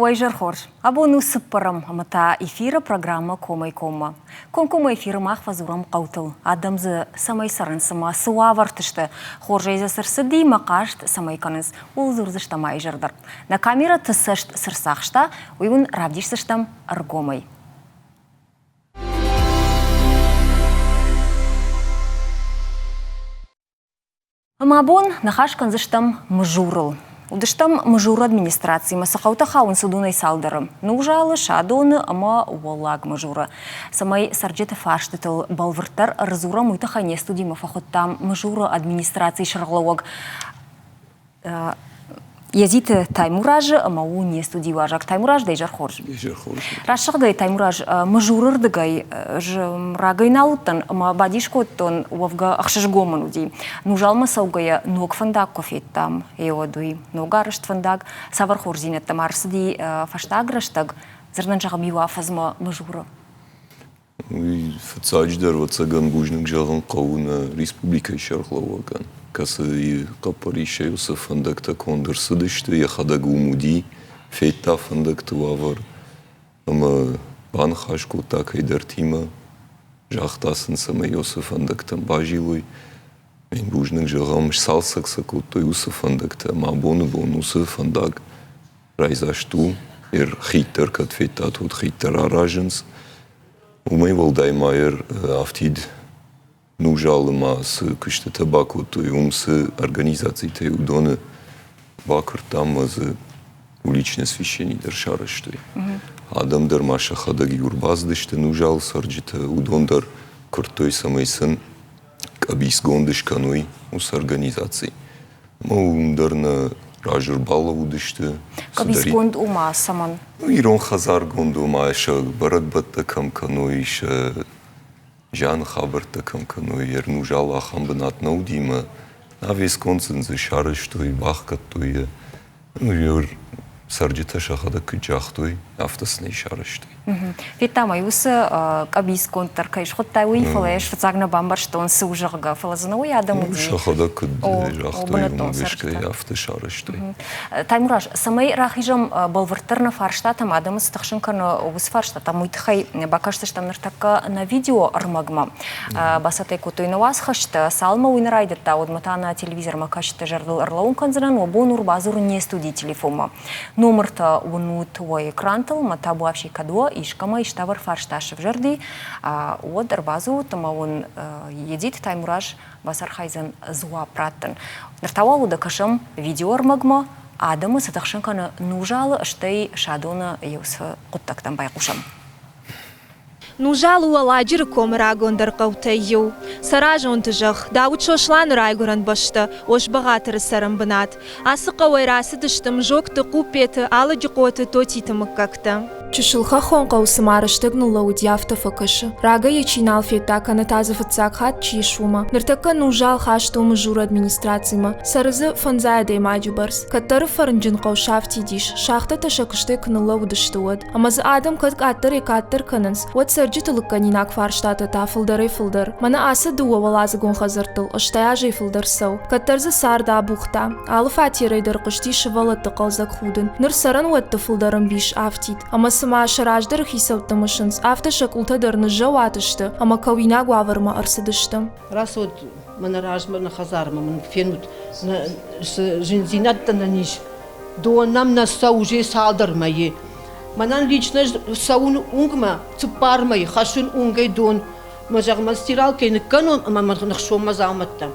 Уӕ изӕр хорз! Абон у цыппӕрӕм ӕмӕ та эфиры программӕ Комӕй-коммӕ. Комкоммӕ эфиры мах фӕдзурӕм хъӕутыл, адӕм дзы цӕмӕй цӕрынц ӕмӕ цы уавӕрты сты, хорзӕй дзы цы рцыди мӕ хъаст цӕмӕй кӕнынц, ууыл дзурдзыстӕм а изӕр дӕр. Нӕ камерӕты цӕст цы рцахста, уый уын равдисдзыстӕм ӕргомӕй. Ӕмӕ абон ныхас кӕндзыстӕм Мызурыл. Уыдыстӕм Мызуры администрацимӕ, цы хъӕутӕ хауынц, уыдонӕй цалдӕры. Нузалы, Садоны ӕмӕ Уӕллаг Мызуры. Цӕмӕй цӕрджыты фарстытыл бӕлвырддӕр ӕрдзурӕм, уый тыххӕй не студимӕ фӕхуыдтам Мызуры администрацийы сӕргълӕууӕг Езиты Таймуразы ӕмӕ у не студийы уазӕг. Таймураз, дӕ изӕр хорз. Изӕр хорз. Рӕсугъдӕй Таймураз, Мызуры рдыгӕй рагӕй нал уыдтӕн ӕмӕ бадис кодтон, уӕвгӕ ӕхсызгон мын уыди. Нузалмӕ цӕугӕйӕ ног фӕндаг куы федтам, еуӕд уый ног арӕзт фӕндаг, цавӕр хорздзинӕдтӕм ӕрцыди фӕстаг рӕстӕг, дзырдӕн зӕгъӕм, иу афӕдзмӕ Мызуры? Уый фыццаджыдӕр, ӕвӕццӕгӕн, бузныг зӕгъын хъӕуы нӕ республикӕйы сӕргълӕууӕгӕн, кӕцыйы хъӕппӕрисӕй уыцы фӕндӕгтӕ конд ӕрцыдысты, йӕхӕдӕг уым уыди, федта фӕндӕгты уавӕр ӕмӕ баныхас кодта кӕйдӕртимӕ, загъта сын, цӕмӕй уыцы фӕндӕгтӕм базилой. Мин бузныг зӕгъӕм, сцалцӕг сӕ кодтой уыцы фӕндӕгтӕ ӕмӕ абоны бон уыцы фӕндаг райдзаст у, хид дӕр кӕд федтат, уӕд хид дӕр аразынц. Уымӕй уӕлдай ма афтид Нузалы ма цы куыстытӕ бакодтой, уым цы организацитӕй уыдоны бакуырдтам ӕмӕ дзы уличное освещение дӕр сарӕзтой. Адӕм дӕр ма сӕхӕдӕг иу ӕрбацыдысты Нузалы цӕрджытӕ, уыдон дӕр куырдтой, цӕмӕй сын къӕбицгонд скӕной уыцы организаци. Ӕмӕ уым дӕр нӕ разы ӕрбалӕууыдысты. Къӕбицгонд у ма цӕмӕн? Ну, ирон хӕдзаргонд у ма сӕ бӕрӕгбӕттӕ кӕм кӕной, сӕ зианы хабӕрттӕ кӕм кӕной, Ернузал ахӕм бынат нӕ уыди ӕмӕ навесгонд сын дзы сарӕзтой, бахгӕдтой йӕ. Ну, цӕрджытӕ сӕхӕдӕг куыд загътой, афтӕ сын ӕй сарӕзтой. Федтам ӕй, уыцы къӕбицгонд дӕр кӕй схуыдтай, уый, фӕлӕ ӕз фыццаг нӕ бамбӕрстон, цы у, зӕгъгӕ. Фӕлӕ дзы науӕй адӕм уыди. Сӕхӕдӕг куыд загътой, уымӕ гӕсгӕ афтӕ сарӕзтой. Таймураз, цӕмӕй рахизӕм бӕлвырддӕр нӕ фарстатӕм, адӕмы цы тыхсын кӕны, уыцы фарстатӕм, уый тыххӕй бакӕсдзыстӕм ныртӕккӕ нӕ видеоӕрмӕгмӕ. Бацӕттӕ кодтой нӕ уацхӕсджытӕ. Цалынмӕ уый нӕ райдыдта, уӕдмӕ та нӕ телевизормӕ кӕсджыты зӕрдыл ӕрлӕууын кӕндзынӕн, уӕ бон у ӕрбадзурын не студийы телефонмӕ. Номыртӕ уынут уӕ экрантыл, мӕ табуафси кӕд уа, искӕмӕ иставӕр фарста сӕвзӕрди, уӕд ӕрбадзурут ӕмӕ уын Едит Таймураз бацархайдзӕн дзуапп раттын. Ныр та уал уӕдӕ кӕсӕм видеоӕрмӕгмӕ, адӕмы цы тыхсын кӕны Нузалы, стӕй Садоны еу цы хъуыддӕгтӕм байхъусӕм. Нузал у Аладжыры комы рагондӕр хъӕутӕй иу. Цӕразонты зӕхх, Дауыт Сосланы райгуырӕн бӕстӕ, Ос-Бӕгъатыры цӕрӕнбынат. Ацы хъӕуӕй рацыдысты Мзокты, Хъуппеты, Алыджыхъоты, Тотиты мыггӕгтӕ. Чысыл хӕххон хъӕу цыма рӕстӕг ныллӕууыди, афтӕ фӕкӕсы. Рагӕй йӕ чи нал федта кӕнӕ та дзы фыццаг хатт чи ис, уымӕ. Ныртӕккӕ Нузал хаст у Мызуры администрацимӕ. Цӕры дзы фӕндзай адӕймаджы бӕрц. Кӕддӕры фӕрнджын хъӕу сафтид ис, шахтӕтӕ сӕ куыстӕй куы ныллӕууыдысты, уӕд. Ӕмӕ дзы адӕм кӕд къаддӕрӕй-къаддӕр кӕнынц, уӕд цӕрджыты лыггӕнинаг фарстатӕ та фылдӕрӕй-фылдӕр. Мӕнӕ ацы дыууӕуӕладзыгон хӕдзӕрттыл 80 азӕй фылдӕр цӕуы. Кӕддӕр дзы цард абухта. Алы фатерӕй дӕр хъуысти сывӕллӕтты хъӕлдзӕг худын. Ныр цӕрӕнуӕтты фылдӕр ӕмбис афтид. Ӕмӕ цыма сӕ раздӕры хицӕуттӕ мысынц, афтӕ сӕ къултӕ дӕр ныззӕуат сты ӕмӕ кӕуинаг уавӕрмӕ ӕрцыдысты. Рацӕут мӕнӕ размӕ нӕ хӕдзармӕ мын фенут, цы зындзинӕдтӕ нын ис. Дон нӕм нӕ цӕуы уже цалдӕр мӕйы. Мӕнӕн лично цӕуын уынгмӕ цыппар мӕйы, хӕссын уынгӕй дон. Мӕ зӕгъ, мӕ стиралкӕй ныккӕнон ӕмӕ мӕ ныхсон мӕ дзаумӕттӕ.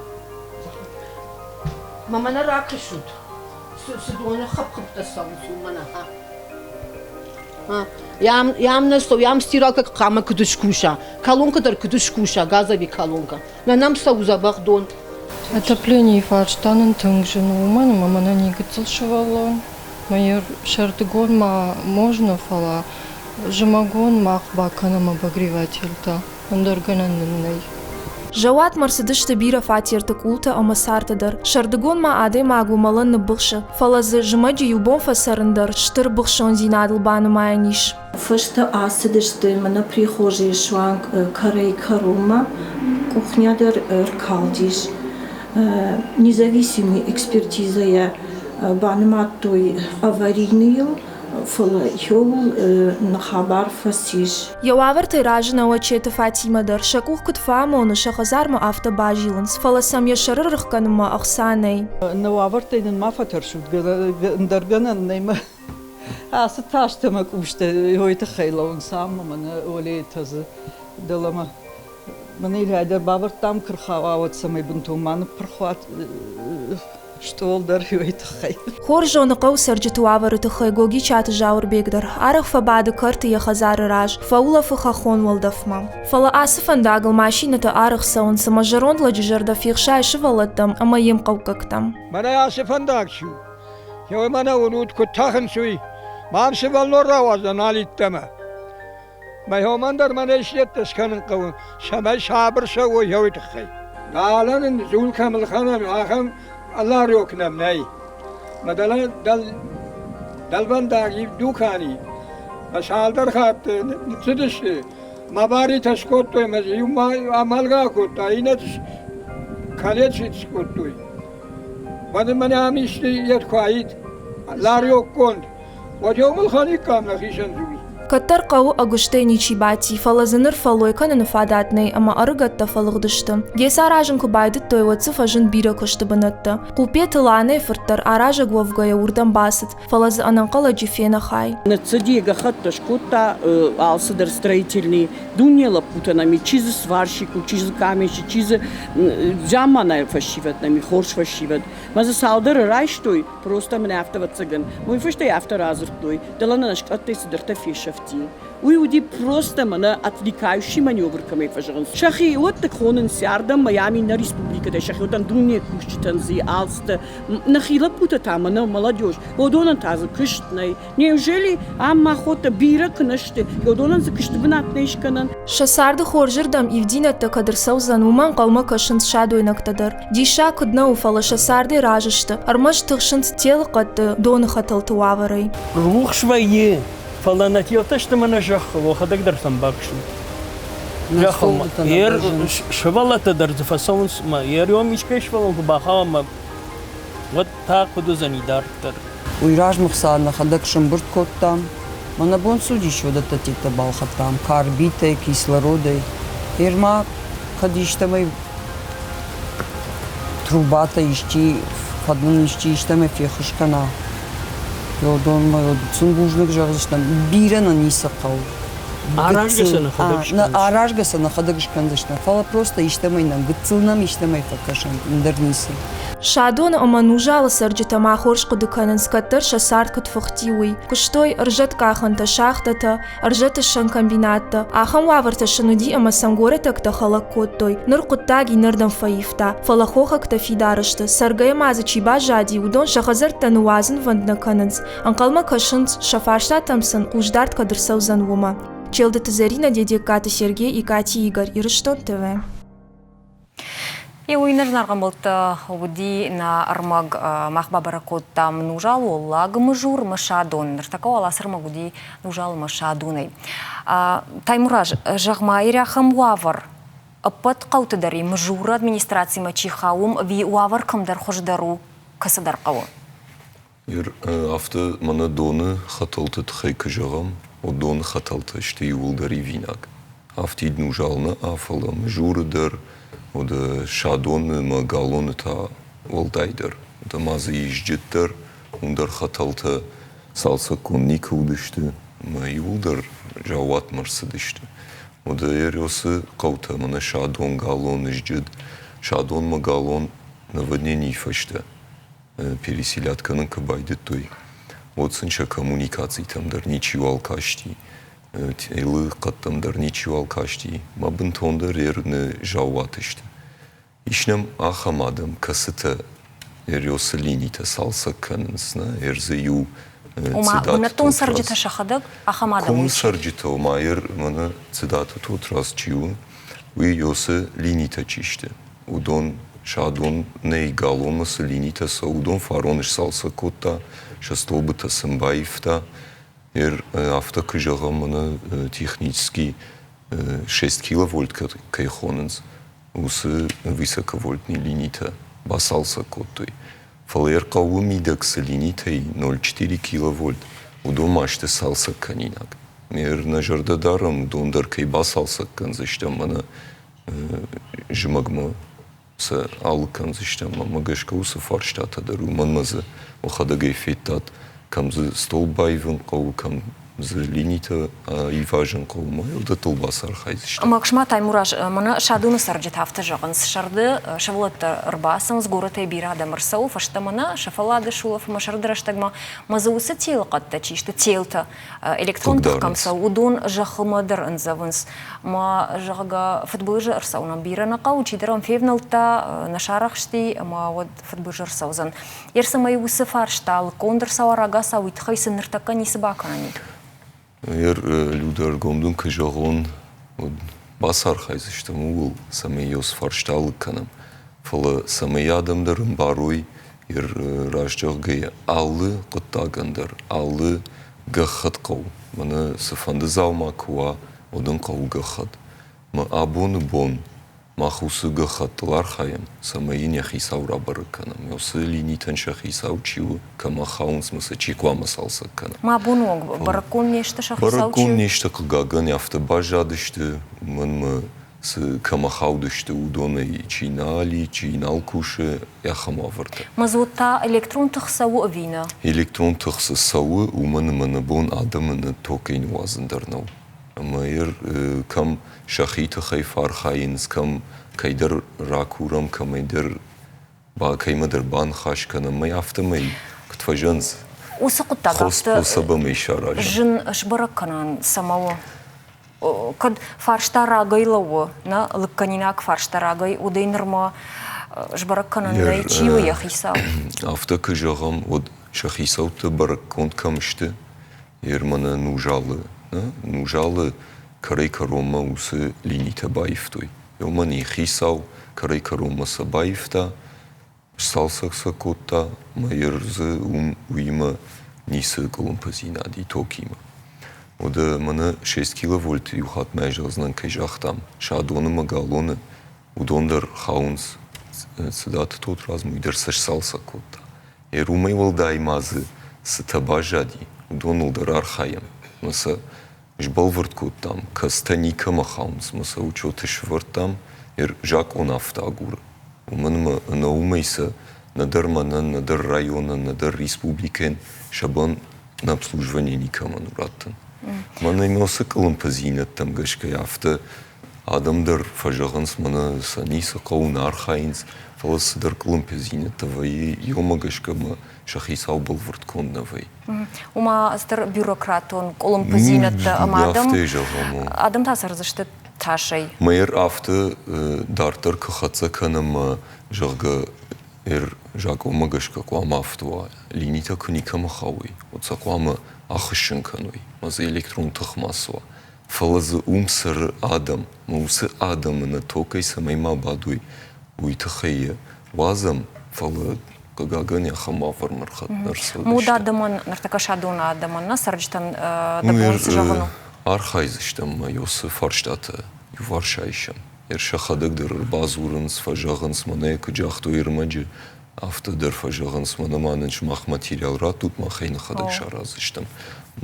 Мӕ мӕнӕ ракӕсут, цы доны хыпп-хыптӕ цӕуынц, уымӕн ӕ. Ям нӕ цӕуы, ям стиралкӕ хъуамӕ куыд скуса, колонкӕ дӕр куыд скуса, газовый колонкӕ. Нӕ нӕм цӕуы дзӕбӕх дон. Отопленийы фарста нын тынг зын у, уымӕн ӕмӕ мӕнӕн и гыццыл сывӕллон. Мӕ сӕрдыгон ма можно, фӕлӕ зымӕгон мах бакӕнӕм обогревательтӕ, ӕндӕр гӕнӕн нын нӕй. Зӕуатмӕ рцыдысты бирӕ фатерты къултӕ ӕмӕ цартӕ дӕр. Сӕрдыгон ма адӕймаг уымӕлӕн ныббыхсы, фӕлӕ дзы зымӕджы иу бон фӕцӕрын дӕр стыр быхсондзинадыл банымайӕн ис. Фӕстӕ ацыдысты мӕнӕ прихожийы суанг кӕрӕй-кӕронмӕ, къухня дӕр ӕркалдис. Независимый экспертизӕйӕ банымадтой аварийныйыл. Фӕлӕ иуыл нӕ хабар фӕцис. Йӕ уавӕртӕй разы нӕу Ӕчеты Фатимӕ дӕр. Сӕ къух куыд фӕамоны, сӕ хӕдзармӕ афтӕ базилынц, фӕлӕ сӕм йӕ сӕры рых кӕнынмӕ ӕхца нӕй. Нӕ уавӕртӕй нын ма фӕтӕрсут, ӕндӕр гӕнӕн нӕй мӕ ацы тастӕ мӕ къустӕ уой тыххӕй лӕууынц ам мӕнӕ олейтӕ дзы дӕлӕмӕ. Мӕнӕ Илья дӕр бавӕрдтам кырхауауӕд, цӕмӕй бынтон ма ныппырх уат стъол дӕр уый тыххӕй. Хорз зоны хъӕуы цӕрджыты уавӕры тыххӕй Гогичаты Зауырбег дӕр. Арӕх фӕбады кӕрты йӕ хӕдзары раз, фӕулӕфы хӕххон уӕлдӕфмӕ. Фӕлӕ ацы фӕндагыл машинӕтӕ арӕх цӕуынц ӕмӕ зӕронд лӕджы зӕрдӕ фехсайы сывӕллӕттӕм ӕмӕ йе мхъӕуккӕгтӕм. Мӕнӕ ацы фӕндаг чи у, еуӕй мӕнӕ уынут, куыд тӕхынц, уый. Мам сывӕллон рауадздзӕн алидтӕмӕ. Мӕхомӕн дӕр мӕнӕ исдӕттӕ скӕнын хъӕуы, цӕмӕй сабыр цӕуой уый тыххӕй. Галӕн ын дзул кӕм ӕлхӕнӕм, ахӕм ларек нӕм нӕй. Мӕ дӕлӕ дӕлвӕндаг дукани. Мӕ цалдӕр хатты ныццыдысты, мӕ баритӕ скодтой мӕ дзы иу амӕлгӕ акодта, иннӕты калечит скодтой. Уӕд мӕнӕ ам исты йед куы аид, ларекгонд, Уӕд-еу мыл хӕниккам нӕхицӕн дзул. Кӕддӕр хъӕуы ӕгуыстӕй ничи бадти, фӕлӕ дзы ныр фӕллой кӕныны фадат нӕй ӕмӕ ӕрыгӕттӕ фӕлыгъдысты. ГЭС аразын куы байдыдтой, уӕд дзы фӕзынд бирӕ куысты бынӕттӕ. Хъуппеты Ланӕйы фырт дӕр аразӕг уӕвгӕйӕ уырдӕм бацыд, фӕлӕ дзы ӕнӕнхъӕлӕджы фенӕхай. Ныццыди, гӕххӕттӕ скодта алцыдӕр строительный. Дуне лӕппутӕ нӕм и, чи дзы сварщик у, чи дзы каменщик, чи дзы замманайы фӕсивӕд нӕм и, хорз фӕсивӕд. Мӕ дзы цалдӕры райстой, Просто мын афтӕ ӕвӕццӕгӕн, уый фӕстӕ афтӕ радзырдтой, дӕлӕ нӕ скъӕттӕй цыдӕртӕ фесӕфти. Уый уыди просто мӕнӕ отвлекающий маневр кӕмӕй фӕзӕгъынц. Сӕхиуӕтты хонынц ардӕм Майами нӕ республикӕтӕй, сӕхиуӕттӕн дуне кусджытӕн дзы алцытӕ. Нӕхи лӕппутӕ та мӕнӕ молодежь, уыдонӕн та дзы куыст нӕй. Неужели ам махуӕттӕ бирӕ куы нӕ сты, уыдонӕн дзы куысты бынат нӕ скӕнӕн? Сӕ царды хорзырдӕм ивдзинӕдтӕ кӕд ӕрцӕудзӕн, уымӕ ӕнхъӕлмӕ кӕсынц садойнӕгтӕ дӕр. Диссаг куыд нӕ у, фӕлӕ сӕ цардӕй разы сты, ӕрмӕст тыхсынц телыхъӕдты, доны хӕтӕлты уавӕрӕй. Рухс вӕййы, фӕлӕ нӕ телтӕ сты мӕнӕ зӕххыл, уӕхӕдӕг дӕр сӕм бакӕсут. Зӕххыл сывӕллӕттӕ дӕр дзы фӕцӕуынц мӕ йе рём искӕй сывӕллон куы бахауа мӕ уӕд та куыд уыдзӕни дарддӕр? Уый размӕ хца нӕхӕдӕг сӕмбырд кодтам. Мӕнӕ бон цы уыдис, уыдӕттӕ тедтӕ балхӕдтам карбитӕй, кислородӕй. Гъер ма кӕд истӕмӕй трубатӕ исчи, кӕд нын исчи истӕмӕй феххуыс кӕна, уыдонмӕ сын бузныг зӕгъдзыстӕм. Бирӕ нӕ ницы хъӕуы. Аразгӕ сӕ нӕхӕдӕг скӕндзыстӕм. Аразгӕ сӕ нӕхӕдӕг скӕндзыстӕм, фӕлӕ просто истӕмӕй нӕм, гыццыл нӕм истӕмӕй фӕкӕсӕм, ӕндӕр ницы. Садоны ӕмӕ Нузалы цӕрджытӕ ма хорз хъуыды кӕнынц, кӕддӕр сӕ цард куыд фыхти, уый. Куыстой ӕрзӕткъахӕнтӕ, шахтӕтӕ, ӕрзӕтыссӕн комбинаттӕ. Ахӕм уавӕртӕ сын уыди ӕмӕ сӕм горӕтӕгтӕ хӕлӕг кодтой. Ныр хъуыддаг иннӕрдӕм фӕивта, фӕлӕ хохӕгтӕ фидар сты, цӕргӕйӕ ма дзы чи баззади, уыдон сӕ хӕдзӕрттӕ ныууадзынвӕнд нӕ кӕнынц, ӕнхъӕлмӕ кӕсынц, сӕ фарстатӕм сын хъусдард кӕд ӕрцӕудзӕн, уымӕ. Челдыты Зӕринӕ, Дедегкаты Сергей, Икъати Игорь, Ирыстон ТВ. Еу иннӕ зынаргъ ӕмбӕлттӕ уыди нӕ ӕрмӕг мах бабӕрӕг кодтам Нузал Уӕллаг Мызур Мысадон. Ныртӕккӕ уал ацы ӕрмӕг уыди Нузал Мысадонӕй. Таймураз, зӕгъ-ма, ирӕхӕм уавӕр ӕппӕт хъӕуты дӕр и Мызуры администрацимӕ чи хауы, уым ӕви уавӕр кӕмдӕр хуыздӕр у, кӕцыдӕр хъӕуы? Афтӕ мӕнӕ доны хӕтӕлты тыххӕй куы зӕгъӕм, уӕд доны хӕтӕлтӕ сты иууылдӕр ивинаг. Афтид нузал нӕ, фӕлӕ Мызуры дӕр, уӕдӕ Садоны ӕмӕ Галоны та уӕлдайдӕр. Уӕдӕ ма дзы Изджыд дӕр, уым дӕр хӕтӕлтӕ цалцӕггонд никуы уыдысты ӕмӕ иууылдӕр заууатмӕ ӕрцыдысты. Уӕдӕ Ересы хъӕутӕ мӕнӕ Садон, Галон, Изджыд, Садонмӕ Галон наводненийы фӕстӕ переселять кӕнын куы байдыдтой, уӕд сын сӕ коммуникацитӕм дӕр ничиуал касти, телы хъӕдтӕм дӕр ничиуал касти, мӕ бынтондӕр ерны заууат сты. Ис нӕм ахӕм адӕм, кӕцытӕ Ересы линитӕ цалцӕг кӕнынц, нӕ, ӕрдзы иу Ома, бынӕттон цӕрджытӕ сӕхӕдӕг ахӕм адӕм Комы цӕрджытӕ, ома, мӕнӕ Цыдаты Тотрадз чи у, уый Ересы линитӕ чи сты, уыдон Садон нӕй галонмӕ цы линитӕ цӕуы, уыдон фарон сцалцӕг кодта, сӕ столбытӕ сын баивта. Ныр афтӕ куы зӕгъӕм, мӕнӕ технически 6 киловольт кӕй хонынц, уыцы высоковольтный линитӕ бацалцӕг кодтой. Фӕлӕ ӕрхъӕуы мидӕг цы линитӕй 0,4 киловольт, уыдон ма сты цалцӕгкӕнинаг. Нӕ зӕрдӕ дарӕм, уыдон дӕр кӕй бацалцӕг кӕндзыстӕм ӕмӕ зымӕгмӕ сӕ алыг кӕндзыстӕм ӕмӕ гӕсгӕ уыцы фарстатӕ дӕр, уымӕн ӕмӕ дзы уӕхӕдӕг ӕй федтат, кӕм дзы стол баивын хъӕуы, кӕм дзы линитӕ ивазын хъӕуы, ӕмӕ уыдӕттыл бацархайдзыстӕм. Максима Таймураз, мӕнӕ Садоны цӕрджытӕ афтӕ зӕгъынц, сӕрды сывӕллӕттӕ ӕрбацӕуынц, горӕтӕй бирӕ адӕм ӕрцӕуы, фӕстӕмӕ нӕ, сӕ фӕллад сулӕфы ӕмӕ сӕрды рӕстӕгмӕ ма дзы уыцы телыхъӕдтӕ чи сты, телтӕ, электрон тых кӕм цӕуы, уыдон зӕххылмӕ дӕр ӕндзӕвынц. Ӕмӕ, зӕгъгӕ, фыдбылызы ӕрцӕуынӕн бирӕ нӕ хъӕуы, чидӕр ӕм февнӕлдта, нӕ сарӕхсти, ӕмӕ уӕд фыдбылыз ӕрцӕудзӕн. Йе рцӕмӕй уыцы фарста лыггонд ӕрцӕуа рагацау, уый тыххӕй сын ныртӕккӕ ницы бакӕнӕн и? Люда, ӕргом дын куы зӕгъон, уӕд бацархайдзыстӕм ууыл, цӕмӕй йӕ уыцы фарста алыг кӕнӕм. Фӕлӕ цӕмӕй адӕм дӕр ӕмбарой, раст зӕгъгӕйӕ, алы хъуыддагӕн дӕр, алы гӕххӕтт хъӕуы. Мӕнӕ цыфӕнды дзаума куы уа, уӕд ын хъӕуы гӕххӕтт. Мӕ абоны бон мах уыцы гӕххӕттыл архайӕм, цӕмӕй йын йӕ хицау рабӕрӕг кӕнӕм. Уыцы линитӕн сӕ хицау чи у, кӕмӕ хауынц ӕмӕ сӕ чи хъуамӕ цалцӕг кӕна. Мӕ абоны онг бӕрӕггонд не сты сӕ хицау чи у? Бӕрӕггонд не сты, хъыгагӕн, афтӕ баззадысты, уымӕн ӕмӕ цы кӕмӕ хаудысты, уыдонӕй чи нал и, чи нал кусы, ахӕм уавӕртӕ. Мазут та электрон тых цӕуы ӕви нӕ? Электрон тых цы цӕуы, уымӕн ӕмӕ нӕ бон адӕмы нӕ токӕй ныуадзын дӕр нӕу. Ӕмӕ кӕм сӕхи тыхӕй фӕархайынц, кӕм кӕйдӕр ракурӕм, кӕмӕйдӕр кӕимӕдӕр баныхас кӕнӕм, ӕмӕ афтӕмӕй куыд фӕзӕнц, Уыцы хъуыддаг афтӕ зын сбӕрӕг кӕнӕн цӕмӕ у? Кӕд фарста рагӕй лӕууы, нӕ лыггӕнинаг фарста рагӕй, уӕдӕй нырмӕ сбӕрӕг кӕнӕн нӕй, чи у йӕ хицау? Афтӕ куы зӕгъӕм, уӕд сӕ хицӕуттӕ бӕрӕггонд кӕм сты, Ерманы Нузалы, Нузалы кӕрӕй-кӕронмӕ уыцы линитӕ баивтой. Уымӕн йӕ хицау кӕрӕй-кӕронмӕ сӕ баивта, сцалцӕг сӕ кодта, ӕмӕ дзы уым уыимӕ ницы къуылымпыдзинад и токимӕ. Уӕдӕ мӕнӕ 6 киловольт иу хатт мӕ зӕгъдзынӕн кӕй загътам, Садоны ӕмӕ Галоны, уыдон дӕр хауынц Цыдаты Тотрадзмӕ, уый дӕр сӕ сцалцӕг кодта. Уымӕй уӕлдай ма дзы цытӕ баззади, уыдоныл дӕр архайӕм ӕмӕ сӕ сбӕлвырд кодтам, кӕцытӕ никӕмӕ хауынц ӕмӕ сӕ учеты сӕвӕрдтам, закъон афтӕ агуры. Уымӕн ӕмӕ ӕнӕ уымӕй сӕ нӕдӕр мӕнӕн, нӕдӕр районӕн, нӕдӕр республикӕйӕн сӕ бон на обслуживание никӕмӕн у раттын. Мӕнӕ уыцы къуылымпыдзинӕдтӕм гӕсгӕ афтӕ адӕм дӕр фӕзӕгъынц, мӕнӕ сӕ ницы хъӕуы, нӕ архайынц, фӕлӕ цыдӕр къуылымпыдзинӕдтӕ вӕййы, иумӕ гӕсгӕ ӕмӕ сӕ хицау бӕлвырдгонд нӕ вӕййы. Уымӕ стыр бюрократон къуылымпыдзинӕдтӕ ӕмӕ адӕм, адӕм та цӕрдзысты тасӕй. Мэр афтӕ дарддӕр куы хӕццӕ кӕнӕм, зӕгъгӕ, закъонмӕ гӕсгӕ хъуамӕ афтӕ уа, линитӕ куы никӕмӕ хауой, уӕд сӕ хъуамӕ ахуыссын кӕной, ӕмӕ дзы электрон тых ма цӕуа. Фӕлӕ дзы уым цӕры адӕм, ӕмӕ уыцы адӕмы нӕ токӕй цӕмӕй ма бадой, уый тыххӕй йӕ уадзӕм, фӕлӕ хъыгагӕн, ахӕм уавӕрмӕ ӕрцыдысты. Мод адӕмӕн, ныртӕккӕ Садоны адӕмӕн, нӕ цӕрджытӕн дӕ бон цы зӕгъын у? Архайдзыстӕм ма уыцы фарстатӕ иуварс айсӕм. Сӕхӕдӕг дӕр ӕрбадзурынц, фӕзӕгъынц, мӕнӕ куыд загътой ӕрмӕджы, афтӕ дӕр фӕзӕгъынц, мӕнӕ ма нын сымах материал раттут, мах ӕй нӕхӕдӕг сараздзыстӕм.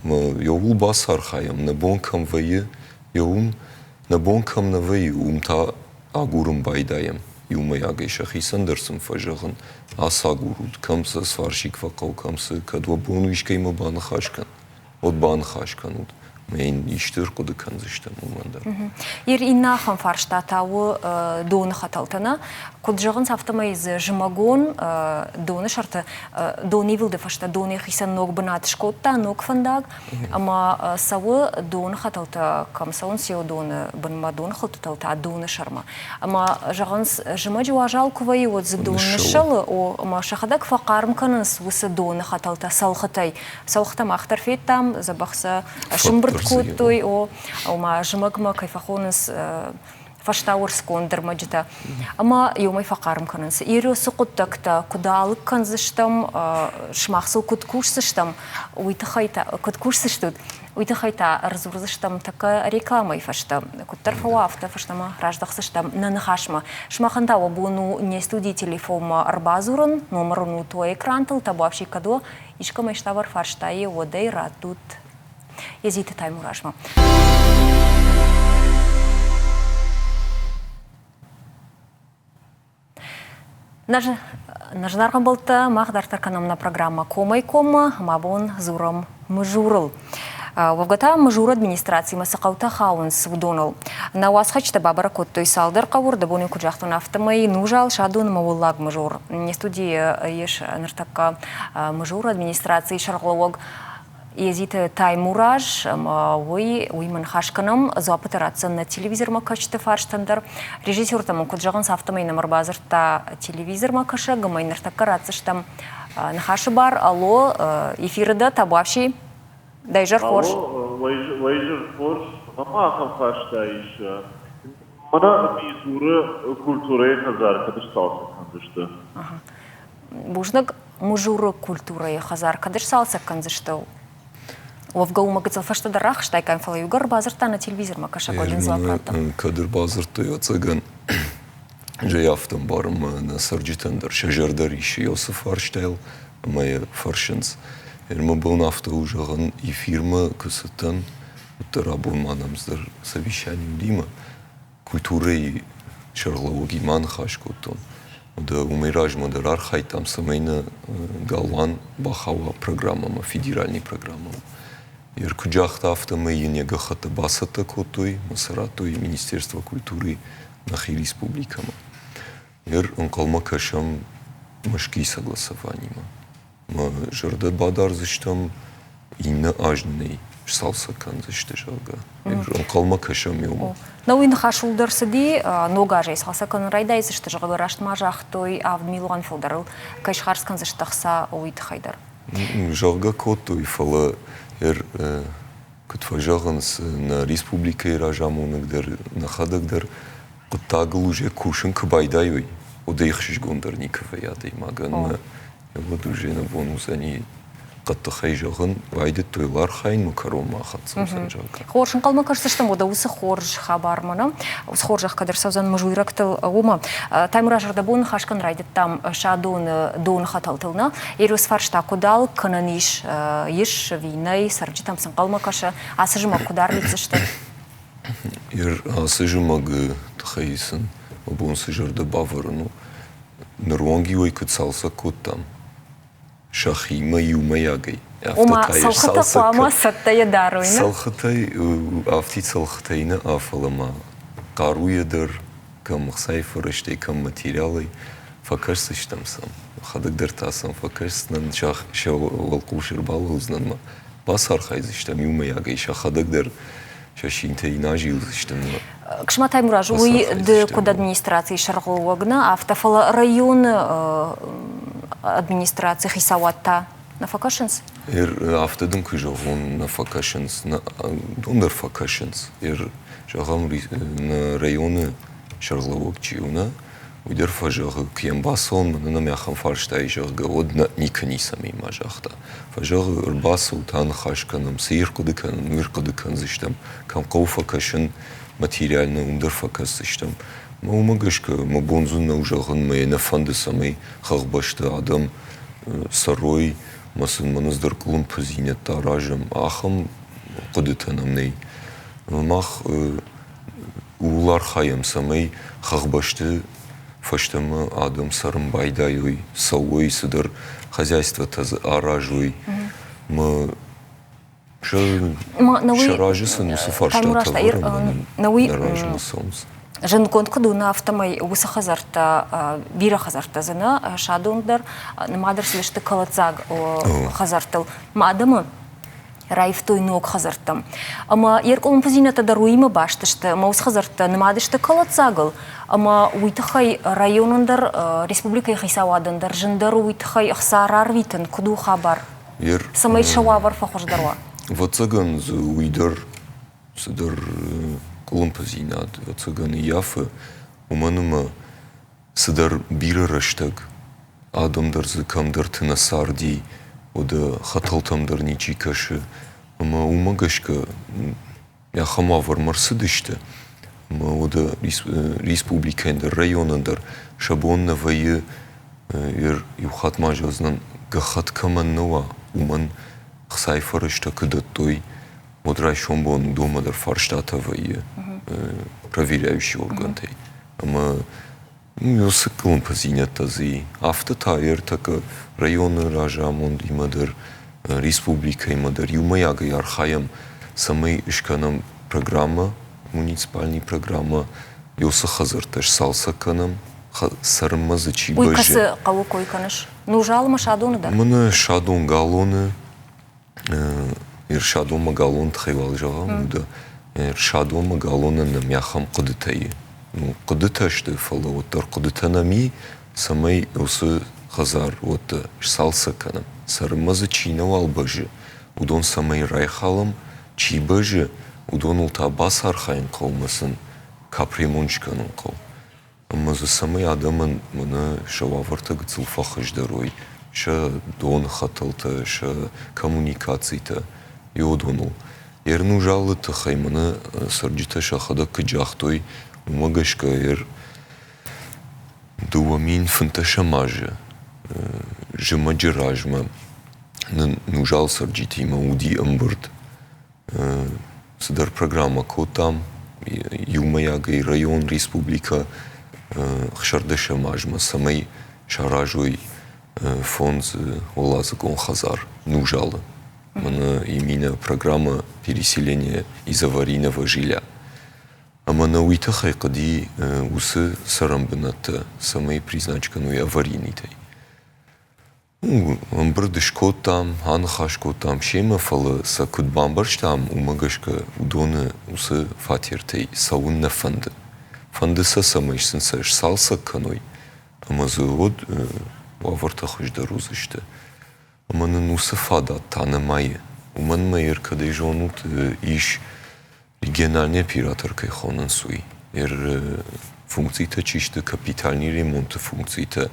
Еуыл бацархайӕм, нӕ бон кӕм вӕййы, уым, нӕ бон кӕм нӕ вӕййы, уым та агурын байдайӕм. Иумӕйагӕй сӕхицӕн дӕр сын фӕзӕгъын, ацагурут, кӕм сӕ сварщик фӕхъӕуы, кӕм цы, кӕд уӕ бон у искӕимӕ баныхас кӕн, уӕд баныхас кӕнут ӕмӕ йын исты ӕрхъуыды кӕндзыстӕм уымӕн дӕр. Ир иннӕ ахӕм фарста та у доны хӕтӕлтӕ нӕ? Куыд зӕгъынц, афтӕмӕй дзы зымӕгон доны сӕрты донивылды фӕстӕ дон йӕхицӕн ног бынат скодта, ног фӕндаг, ӕмӕ цӕуы доны хӕтӕлтӕ кӕм цӕуынц, еу доны бынмӕ, доны хӕтӕлтӕ та доны сӕрмӕ. Ӕмӕ зӕгъынц, зымӕджы уазал куы вӕййы, уӕд дзы дон ныссӕлы, о, ӕмӕ сӕхӕдӕг фӕхъарм кӕнынц уыцы доны хӕтӕлтӕ цӕлхытӕй. Цӕлхытӕ мах дӕр федтам, дзӕбӕх сӕ сымбырд кодтой, о, ома зымӕгмӕ кӕй фӕхонынц. фӕстауӕрцгонд ӕрмӕджытӕ ӕмӕ иумӕ фӕхъарм кӕнынц. Иросы хъуыддӕгтӕ куыд алыг кӕндзыстӕм, сымах сыл куыд кусдзыстӕм, уый тыххӕй та куыд кусдзыстут, уый тыххӕй та ӕрдзурдзыстӕм тӕккӕ рекламӕйы фӕстӕ. Куыддӕр фӕуа, афтӕ фӕстӕмӕ раздӕхдзыстӕм нӕ ныхасмӕ. Сымахӕн та уӕ бон у не студийы телефонмӕ ӕрбадзурын, номыр уын у уӕ экрантыл, табуафси кӕд уа, искӕмӕй ставӕр фарстайы, уӕд ӕй раттут Езиты Таймуразмӕ. Нӕ зынаргъ ӕмбӕлттӕ, мах дарддӕр кӕнӕм нӕ программӕ Комӕй-коммӕ, ӕмӕ абон дзурӕм Мызурыл. Уӕвгӕ та Мызуры администрацимӕ цы хъӕутӕ хауынц, уыдоныл. Нӕ уацхӕсджытӕ бабӕрӕг кодтой цалдӕр хъӕуы, рдӕбон куыд загътон, афтӕмӕй Нузал, Садон ӕмӕ Уӕллаг Мызур. Не студийы ис ныртӕккӕ Мызуры администрацийы сӕргълӕууӕг Езиты Таймураз ӕмӕ уый уый ныхас кӕнӕм, дзуаппытӕ ратдзӕн нӕ телевизормӕ кӕсджыты фарстӕн дӕр. Режиссертӕ мын куыд зӕгъынц, афтӕмӕй нӕм ӕрбадзырдта телевизормӕ кӕсӕг ӕмӕ ныртӕккӕ ратдзыстӕм ныхасы бар. Алло, эфиры дӕ, табуафси, дӕ изӕр хорз. Алло, уӕ изӕр хорз. Мӕнмӕ ахӕм фарста ис. Мӕнӕ Мизуры культурӕйы хӕдзар кӕд сцалцӕг кӕндзысты? Бузныг. Мызуры культурӕйы хӕдзар кӕд сцалцӕг кӕндзысты? Уӕвгӕ уымӕ гыццыл фӕстӕдӕр рахызтаиккам, фӕлӕ иугӕр ӕрбадзырдта нӕ телевизормӕ кӕсӕг, уӕд ын дзуапп радта. Кӕд ӕрбадзырдтой, ӕцӕгӕн, зӕй афтӕ ӕмбарын мӕ нӕ цӕрджытӕн дӕр сӕ зӕрдӕ риссы уыцы фарстайыл ӕмӕ йӕ фӕрсынц. Мӕ бон афтӕ у зӕгъын, эфирмӕ куы цыдтӕн, уӕддӕр абон ма нӕм цыдӕр совещани уыди мӕ культурӕйы сӕргълӕууӕгимӕ аныхас кодтон. Уӕдӕ уымӕй размӕ дӕр архайдтам, цӕмӕй нӕ галуан бахауа программӕмӕ, федеральный программӕмӕ. Ер куыд загъта, афтӕмӕй йын йӕ гӕххӕттӕ бацӕттӕ кодтой ӕмӕ сӕ радтой Министерство культуры нӕхи республикӕмӕ. Ер ӕнхъӕлмӕ кӕсӕм Мӕскуыйы согласованимӕ. Мӕ зӕрдӕ бадардзыстӕм, иннӕ аз нын ӕй сцалцӕг кӕндзысты, зӕгъгӕ. Ӕнхъӕлмӕ кӕсӕм иумӕ. Нӕ уый ныхасыл дӕр цыди, ног азӕй цалцӕг кӕнын райдайдзысты, зӕгъгӕ, раст ма загътой, 7 милуан фылдӕрыл кӕй схардз кӕндзысты ӕхца, уый тыххӕй дӕр. Зӕгъгӕ кодтой, фӕлӕ куыд фӕзӕгъынц, нӕ республикӕйы разамонӕг дӕр, нӕхӕдӕг дӕр хъуыддагыл уже кусын куы байдайой, уӕд ӕй ӕхсызгондӕр никуы вӕййы адӕймагӕн. Уӕд уже нӕ бон уыдзӕни хъӕддыхӕй зӕгъын, райдыдтой йыл архайын, кӕронмӕ ахӕццӕ уыдзӕн, зӕгъгӕ. Хорз ӕнхъӕлмӕ кӕсдзыстӕм уӕдӕ уыцы хорз хабармӕ, нӕ? Уыцы хорзӕх кӕд ӕрцӕудзӕн мызуйрӕгтыл, уымӕ. Таймураз ӕрдӕбон ныхас кӕнын райдыдтам Садоны доны хӕтӕлтыл, нӕ? Ерыс фарста куыд алыг кӕнӕн ис, ис ӕви нӕй, цӕрджытӕм цы ӕнхъӕлмӕ кӕсы, ацы зымӕг куыд арвитдзысты? Ацы зымӕгы тыххӕй сын мӕ бон цы зӕрдӕ бавӕрын у, ныронг-иу ӕй куыд цалцӕг кодтам, сӕхимӕ иумӕйагӕй. Ома, цӕлхытӕ хъуамӕ цӕттӕйӕ дарой, нӕ? Цӕлхытӕй, афтид цӕлхытӕй нӕ, фӕлӕ ма хъаруйӕ дӕр, кӕм ӕхцайы фӕрӕзтӕй, кӕм материалӕй фӕкӕсдзыстӕм сӕм. Мӕхӕдӕг дӕр та сӕм фӕкӕсдзынӕн, сӕ уӕлхъус ӕрбалӕудзынӕн мӕ бацархайдзыстӕм иумӕйагӕй, сӕхӕдӕг дӕр сӕ синтӕй нӕ азилдзысты. Ксма Таймураз, уый ды куыд администрацийы сӕргълӕууӕг нӕ, афтӕ, фӕлӕ районы администрацийы хицауад та нӕ фӕкӕсынц? Афтӕ дын куы зӕгъон, нӕ фӕкӕсынц, уыдон дӕр фӕкӕсынц. Зӕгъӕм, нӕ районы сӕргълӕууӕг чи у, нӕ, уый дӕр фӕзӕгъы, куы йӕм бацӕуон, мӕнӕ нӕм ахӕм фарста ис, зӕгъгӕ, уӕд нӕ никуы ницӕмӕй ма загъта. Фӕзӕгъы, ӕрбацӕут, аныхас кӕнӕм, цы ӕрхъуыды кӕнӕм, уый ӕрхъуыды кӕндзыстӕм, кӕм хъӕуы фӕкӕсын материально, уым дӕр фӕкӕсдзыстӕм. Мӕ уымӕ гӕсгӕ мӕ бон дзы нӕу зӕгъын, мӕ йӕ нӕ фӕнды, цӕмӕй хӕхбӕсты адӕм цӕрой, мӕ сын мӕнӕ дӕр къуылымпыдзинӕдтӕ аразӕм, ахӕм хъуыдытӕ нӕм нӕй. Мах ууыл архайӕм, цӕмӕй хӕхбӕсты фӕстӕмӕ адӕм цӕрын байдайой, цӕуой, цыдӕр хозяйствотӕ дзы аразой. Мӕ сӕ разы сын уыцы фарстатӕ ӕвӕрын нӕ размӕ цӕуынц. Зындгонд куыд у, нӕ афтӕмӕй уыцы хӕдзӕрттӕ, бирӕ хӕдзӕрттӕ дзы нӕ, Садон дӕр нымад ӕрцыдысты кӕлӕддзаг хӕдзӕрттыл. Ма адӕмы раивтой ног хӕдзӕрттӕм. Ӕмӕ йе ркъуылымпыдзинӕдтӕ дӕр уыимӕ баст сты, ӕмӕ уыцы хӕдзӕрттӕ нымад сты кӕлӕддзагыл, ӕмӕ уый тыххӕй районӕн дӕр, республикӕйы хицауадӕн дӕр зындӕр у уый тыххӕй ӕхца рарвитын, куыд у хабар, цӕмӕй сӕ уавӕр фӕхуыздӕр уа? Ӕвӕццӕгӕн дзы уый дӕр цыдӕр. къуылымпыдзинад, ӕвӕццӕгӕн, ӕййафы, уымӕн ӕмӕ цыдӕр бирӕ рӕстӕг адӕм дӕр дзы кӕмдӕрты нӕ царди, уӕдӕ хӕтӕлтӕм дӕр ничи кӕсы. Ӕмӕ уымӕ гӕсгӕ ахӕм уавӕрмӕ рцыдысты, ӕмӕ уӕдӕ республикӕйӕн дӕр, районӕн дӕр сӕ бон нӕ вӕййы иу хатт ма зӕгъдзынӕн, гӕххӕтт кӕмӕн нӕ уа, уымӕн ӕхцайы фӕрӕзтӕ куы дӕттой, уӕд райсом бон уыдонмӕ дӕр фарстатӕ вӕййы проверяющий органтӕй. Ӕмӕ уыцы къуылымпыдзинӕдтӕ дзы и. Афтӕ та ӕртӕккӕ районы разамондимӕ дӕр, республикӕимӕ дӕр иумӕйагӕй архайӕм, цӕмӕй скӕнӕм программӕ, муниципальный программӕ, уыцы хӕдзӕрттӕ сцалцӕг кӕнӕм, цӕрынмӕ дзы чи Уый кӕцы хъӕуы кой кӕныс? Нузалмӕ Садоны дӕр? Мӕнӕ Садон Галоны Ирсадонмӕ галон тыххӕй уал зӕгъӕм, уыдӕ Ирсадонмӕ галонӕн нӕм ахӕм хъуыдытӕ и. Ну, хъуыдытӕ сты, фӕлӕ уӕддӕр хъуыдытӕ нӕм и, цӕмӕй уыцы хӕдзар уӕддӕр сцалцӕг кӕнӕм. Цӕрынмӕ дзы чи нӕуал бӕззы, уыдон цӕмӕй райхалӕм, чи бӕззы, уыдоныл та бацархайын хъӕуы ӕмӕ сын капремонт скӕнын хъӕуы. Ӕмӕ дзы цӕмӕй адӕмӕн мӕнӕ сӕ уавӕртӕ гыццыл фӕхуыздӕр уой, сӕ доны хӕтӕлтӕ, сӕ коммуникацитӕ, уыдоныл. Ернузалы тыххӕй мӕнӕ цӕрджытӕ сӕхӕдӕг куыд загътой, уымӕ гӕсгӕ 2015 азы зымӕджы размӕ нын Нузал цӕрджытимӕ уыди ӕмбырд. Цыдӕр программӕ кодтам иумӕйагӕй район, республикӕ 16-ӕм азмӕ, цӕмӕй саразой фондзуӕладзыгон хӕдзар Нузалы. Мӕнӕ именно программа переселения из аварийного жилья. Ӕмӕ нӕ уый тыххӕй хъуыди уыцы цӕрӕнбынӕттӕ, цӕмӕй признать кӕной аварийнитӕй. Ӕмбырд скодтам, аныхас кодтам семӕ, фӕлӕ сӕ куыд бамбӕрстам, уымӕ гӕсгӕ уыдоны уыцы фатертӕй цӕуын нӕ фӕнды. Фӕнды сӕ, цӕмӕй сын сӕ сцалцӕг кӕной, ӕмӕ дзы уӕд уавӕртӕ хуыздӕр уыдзысты. Ӕмӕ нын уыцы фадат та нӕма и. Уымӕн ӕмӕ кӕдӕй зонут, ис Региональный оператор кӕй хонынц, уый. Функцитӕ чи сты, капитальный ремонты функцитӕ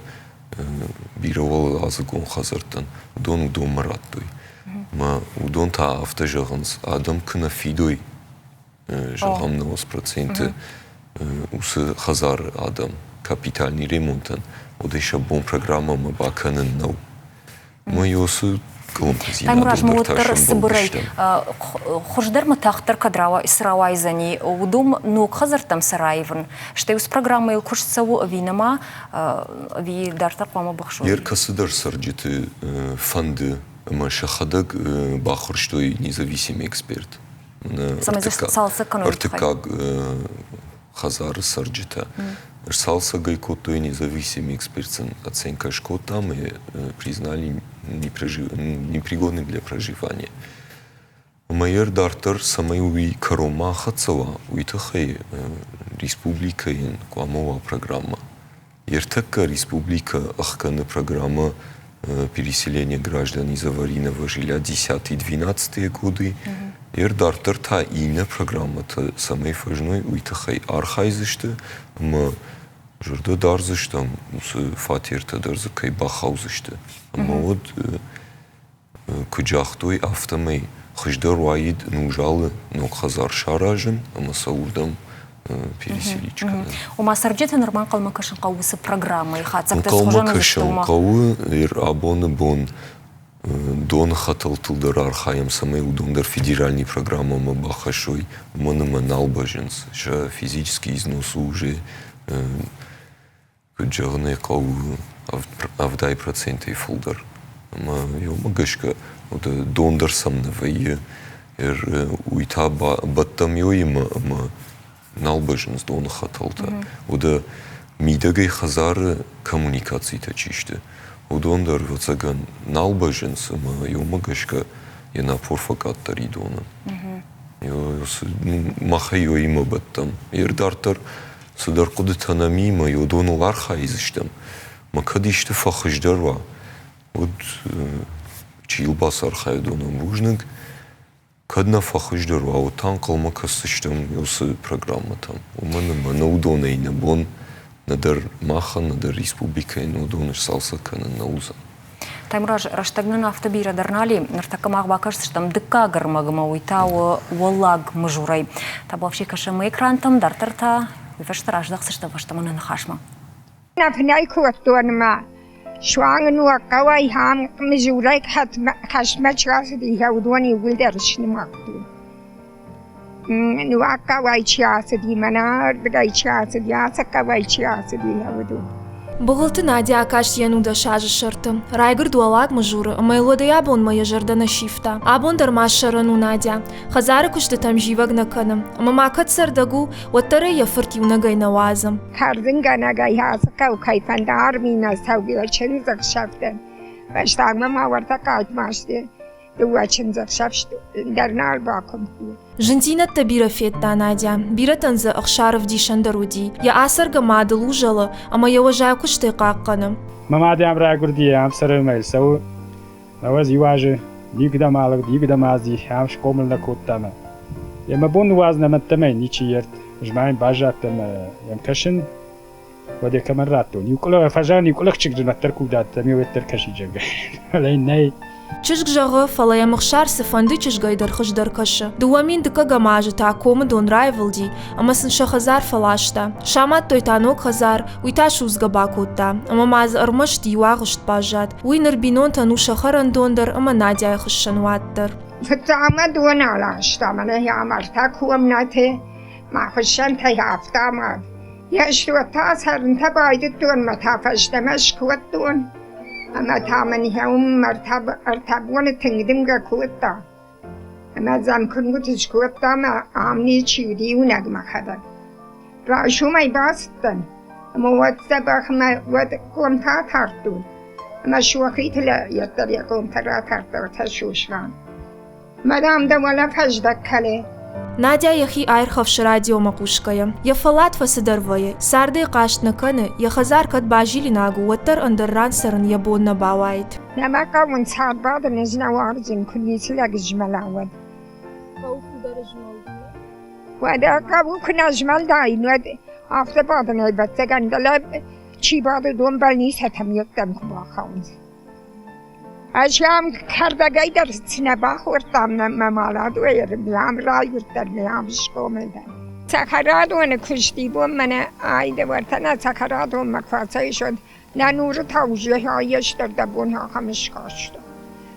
бирӕуӕладзыгон хӕдзӕрттӕн, уыдон уыдонмӕ радтой. Ӕмӕ уыдон та афтӕ зӕгъынц, адӕм куы нӕ фидой, зӕгъӕм, 90% уыцы хӕдзары адӕм капитальный ремонтӕн, уӕд ӕй сӕ бон программӕмӕ бакӕнын нӕу. Мы Таймураз, мы уӕддӕр цыбырӕй хуыздӕр ма тагъддӕр кӕд цы рауайдзӕни, уыдон ног хӕдзӕрттӕм цы раивын, стӕй уыцы программӕйыл куыст цӕуы ӕви нӕма, ӕви дарддӕр хъуамӕ быхсой? Йе ркӕцыдӕр цӕрджыты фӕнды ӕмӕ сӕхӕдӕг баххуырстой независимый эксперт. Ӕртыккаг хӕдзары цӕрджытӕ. Сцалцӕг ӕй кодтой независимый эксперт сын оценка скодта ӕмӕ признали непригодным для проживания. Ӕмӕ йӕ дарддӕр цӕмӕй уый кӕронмӕ ахӕццӕ уа, уый тыххӕй республикӕйӕн хъуамӕ уа программӕ. Ӕртӕккӕ республикӕ ӕхгӕны программӕ переселения граждан из аварийного жилья 10-12 годы. Ӕр дарддӕр та иннӕ программӕтӕ цӕмӕй фӕзыной, уый тыххӕй архайдзысты ӕмӕ зӕрдӕ дардзыстӕм, уыцы фатертӕ дӕр дзы кӕй бахаудзысты. Ӕмӕ уӕд Куыд загътой, афтӕмӕй хуыздӕр уаид Нузалы ног хӕдзар саразын ӕмӕ сӕ уырдӕм переселить кӕнын. Ома цӕрджыты нырма ӕнхъӕлмӕ кӕсын хъӕуы уыцы программӕйы хатдзӕгтӕ Ӕнхъӕлмӕ кӕсын хъӕуы абоны бон доны хӕтӕлтыл дӕр архайӕм, цӕмӕй уыдон дӕр федеральный программӕмӕ бахӕссой, уымӕн ӕмӕ нал бӕззынц. Сӕ физический износ уже Куыд зӕгъын ӕй хъӕуы, 70 процентӕй фылдӕр. Ӕмӕ уымӕ гӕсгӕ дон дӕр сӕм нӕ вӕййы. Уый та бӕттӕм ёимӕ ӕмӕ нал бӕззынц доны хӕтӕлтӕ. Уӕдӕ мидӕгӕй хӕдзары коммуникацитӕ чи сты, уыдон дӕр, ӕвӕццӕгӕн, нал бӕззынц ӕмӕ уымӕ гӕсгӕ йӕ напор фӕкъаддӕр и донӕн. Махӕй ёимӕ бӕттӕм. Ер дарддӕр цыдӕр хъуыдытӕ нӕм и ӕмӕ уыдоныл архайдзыстӕм. Мӕ кӕд исты фӕхуыздӕр уа, уӕд чи йыл бацархайы, уыдонӕн бузныг. Кӕд нӕ фӕхуыздӕр уа, уӕд та ӕнхъӕлмӕ кӕсдзыстӕм уыцы программӕтӕм. Уымӕн ӕмӕ нӕ уыдонӕй нӕ бон нӕдӕр махӕн, нӕдӕр республикӕйӕн уыдон сцалцӕг кӕнын нӕ уыдзӕн. Таймураз, рӕстӕг нын афтӕ бирӕ дӕр нал и. Ныртӕккӕ мах бакӕсдзыстӕм дыккаг ӕрмӕгмӕ, уый та у Уӕллаг Мызурӕй. Табуафси кӕсӕм экрантӕм, дарддӕр та уый фӕстӕ раздӕхдзыстӕм фӕстӕмӕ нӕ ныхасмӕ. Фынӕй кодтон ӕмӕ суанг ног хъӕуӕй ам Мызурӕй хӕстмӕ чи ацыди, уыдон иууылдӕр снымадтон. Ног хъӕуӕй чи ацыди, мӕнӕ ардыгӕй чи ацыди, ацы хъӕуӕй чи ацыди, уыдон. Быгъуылты Надя акаст йӕ 19 азы сӕрты. Райгуырд Уӕллаг Мызуры ӕмӕ йыл уӕдӕй абонмӕ йӕ зӕрдӕ нӕ сивта. Абон дӕр ма сӕрӕн у Надя. Хӕдзары куыстытӕм зивӕг нӕ кӕны. Ӕмӕ ма кӕд цӕрдӕг у, уӕддӕр ӕй йӕ фырт иунӕгӕй нӕ уадзы. Кӕрдзынгӕнӕгӕй ацы хъӕу кӕй фӕнды армимӕ цӕугӕ чындзӕхсӕвтӕ. Фӕстагмӕ ма уӕртӕ хъайтмазты дыууӕ чындзӕхсӕв дӕр нал бакуымдтой. Зындзинӕдтӕ бирӕ федта Надя. Бирӕтӕн дзы ӕхсар ӕвдисӕн дӕр уыди. Йӕ ацӕргӕ мадыл узӕлы ӕмӕ йӕ уӕзӕй куыстӕй хъахъхъӕны. Мӕ мад ӕм райгуырди, ам цӕрынмӕ цӕуы. Науӕдз иу азы никуыдӕм алыгъд, никуыдӕм азди, ам схъомыл нӕ кодта ӕмӕ. Йӕ мӕ бон ныууадзын ӕмӕ ӕддӕмӕ ничи ерт. Ӕз ма йын баззадтӕн ӕмӕ йӕм кӕсын, уӕд йӕ кӕмӕн радтон. Иу къуылых, фӕзӕгъын, иу къуылых чызг дын уӕддӕр куы дӕтт, ӕмӕ уӕддӕр кӕсиджы. Фӕлӕ йын нӕй. Чызг зӕгъы, фӕлӕ йӕм Ӕхсар цыфӕнды чызгӕй дӕр хуыздӕр кӕсы. 2000 дыккӕгӕм азы та комы дон раивылди ӕмӕ сын сӕ хӕдзар фӕласта. Самадтой та ног хӕдзар, уый та судзгӕ бакодта, ӕмӕ ма дзы ӕрмӕст иу агъуыст баззад. Уый ныр бинонтӕн у сӕ хӕрӕндон дӕр ӕмӕ Надяйы хуыссӕнуат дӕр. Фыццагмӕ дон аласта, мӕнӕ амардта комнӕты, мӕ хуыссӕнтӕй афтӕ амад. Йӕ стуӕттӕ цӕрынтӕ байдыдтон мӕ та фӕстӕмӕ скодтон. Ӕмӕ та мын уым ӕртӕ боны тынг дымгӕ кодта. Ӕмӕ дзӕмкуынгуыты скодта ӕмӕ ам ничи уыди иунӕг мӕхӕдӕг. Райсомӕй бацыдтӕн, ӕмӕ уӕд дзӕбӕх ӕмӕ уӕд комтӕ атардтон. Ӕмӕ сохиты йеддӕр йӕ комтӕ ратардта ӕртӕ Сослан. Мадам, дӕ уӕлӕ фӕздӕг кӕлы. Надя йӕхи аирхӕфсы радиомӕ хъусгӕйӕ. Йӕ фӕллад фӕцыдӕр вӕййы, цардӕй хъаст нӕ кӕны, йӕ хӕдзар кӕд базилинаг у, уӕддӕр ӕндӕр ран цӕрын йӕ бон нӕ бауаид. Нӕ мӕ хъӕуын цард бадын ӕз нӕ уарзын, куы ницы лӕг змӕла, уӕд. Хъӕуы фылдӕр змӕлд. Уӕдӕ хъӕуы куы нӕ змӕлдаин, уӕд афтӕ бадын ӕвӕццӕгӕн, дӕлӕ чи бады, уыдон больницӕтӕм йеддӕм куы бахауынц. Ӕз ам кӕрдӕгӕй дӕр цы нӕ бахордтам, мӕ маладойы ам райгуырдтӕн, ам схъомыл дӕн. Цӕхӕрадоны куысти бон мӕнӕ ай уӕртӕ нӕ цӕхӕрадонмӕ куы ацӕуис, нӕ нуры та уже йе бон ахӕм скаста.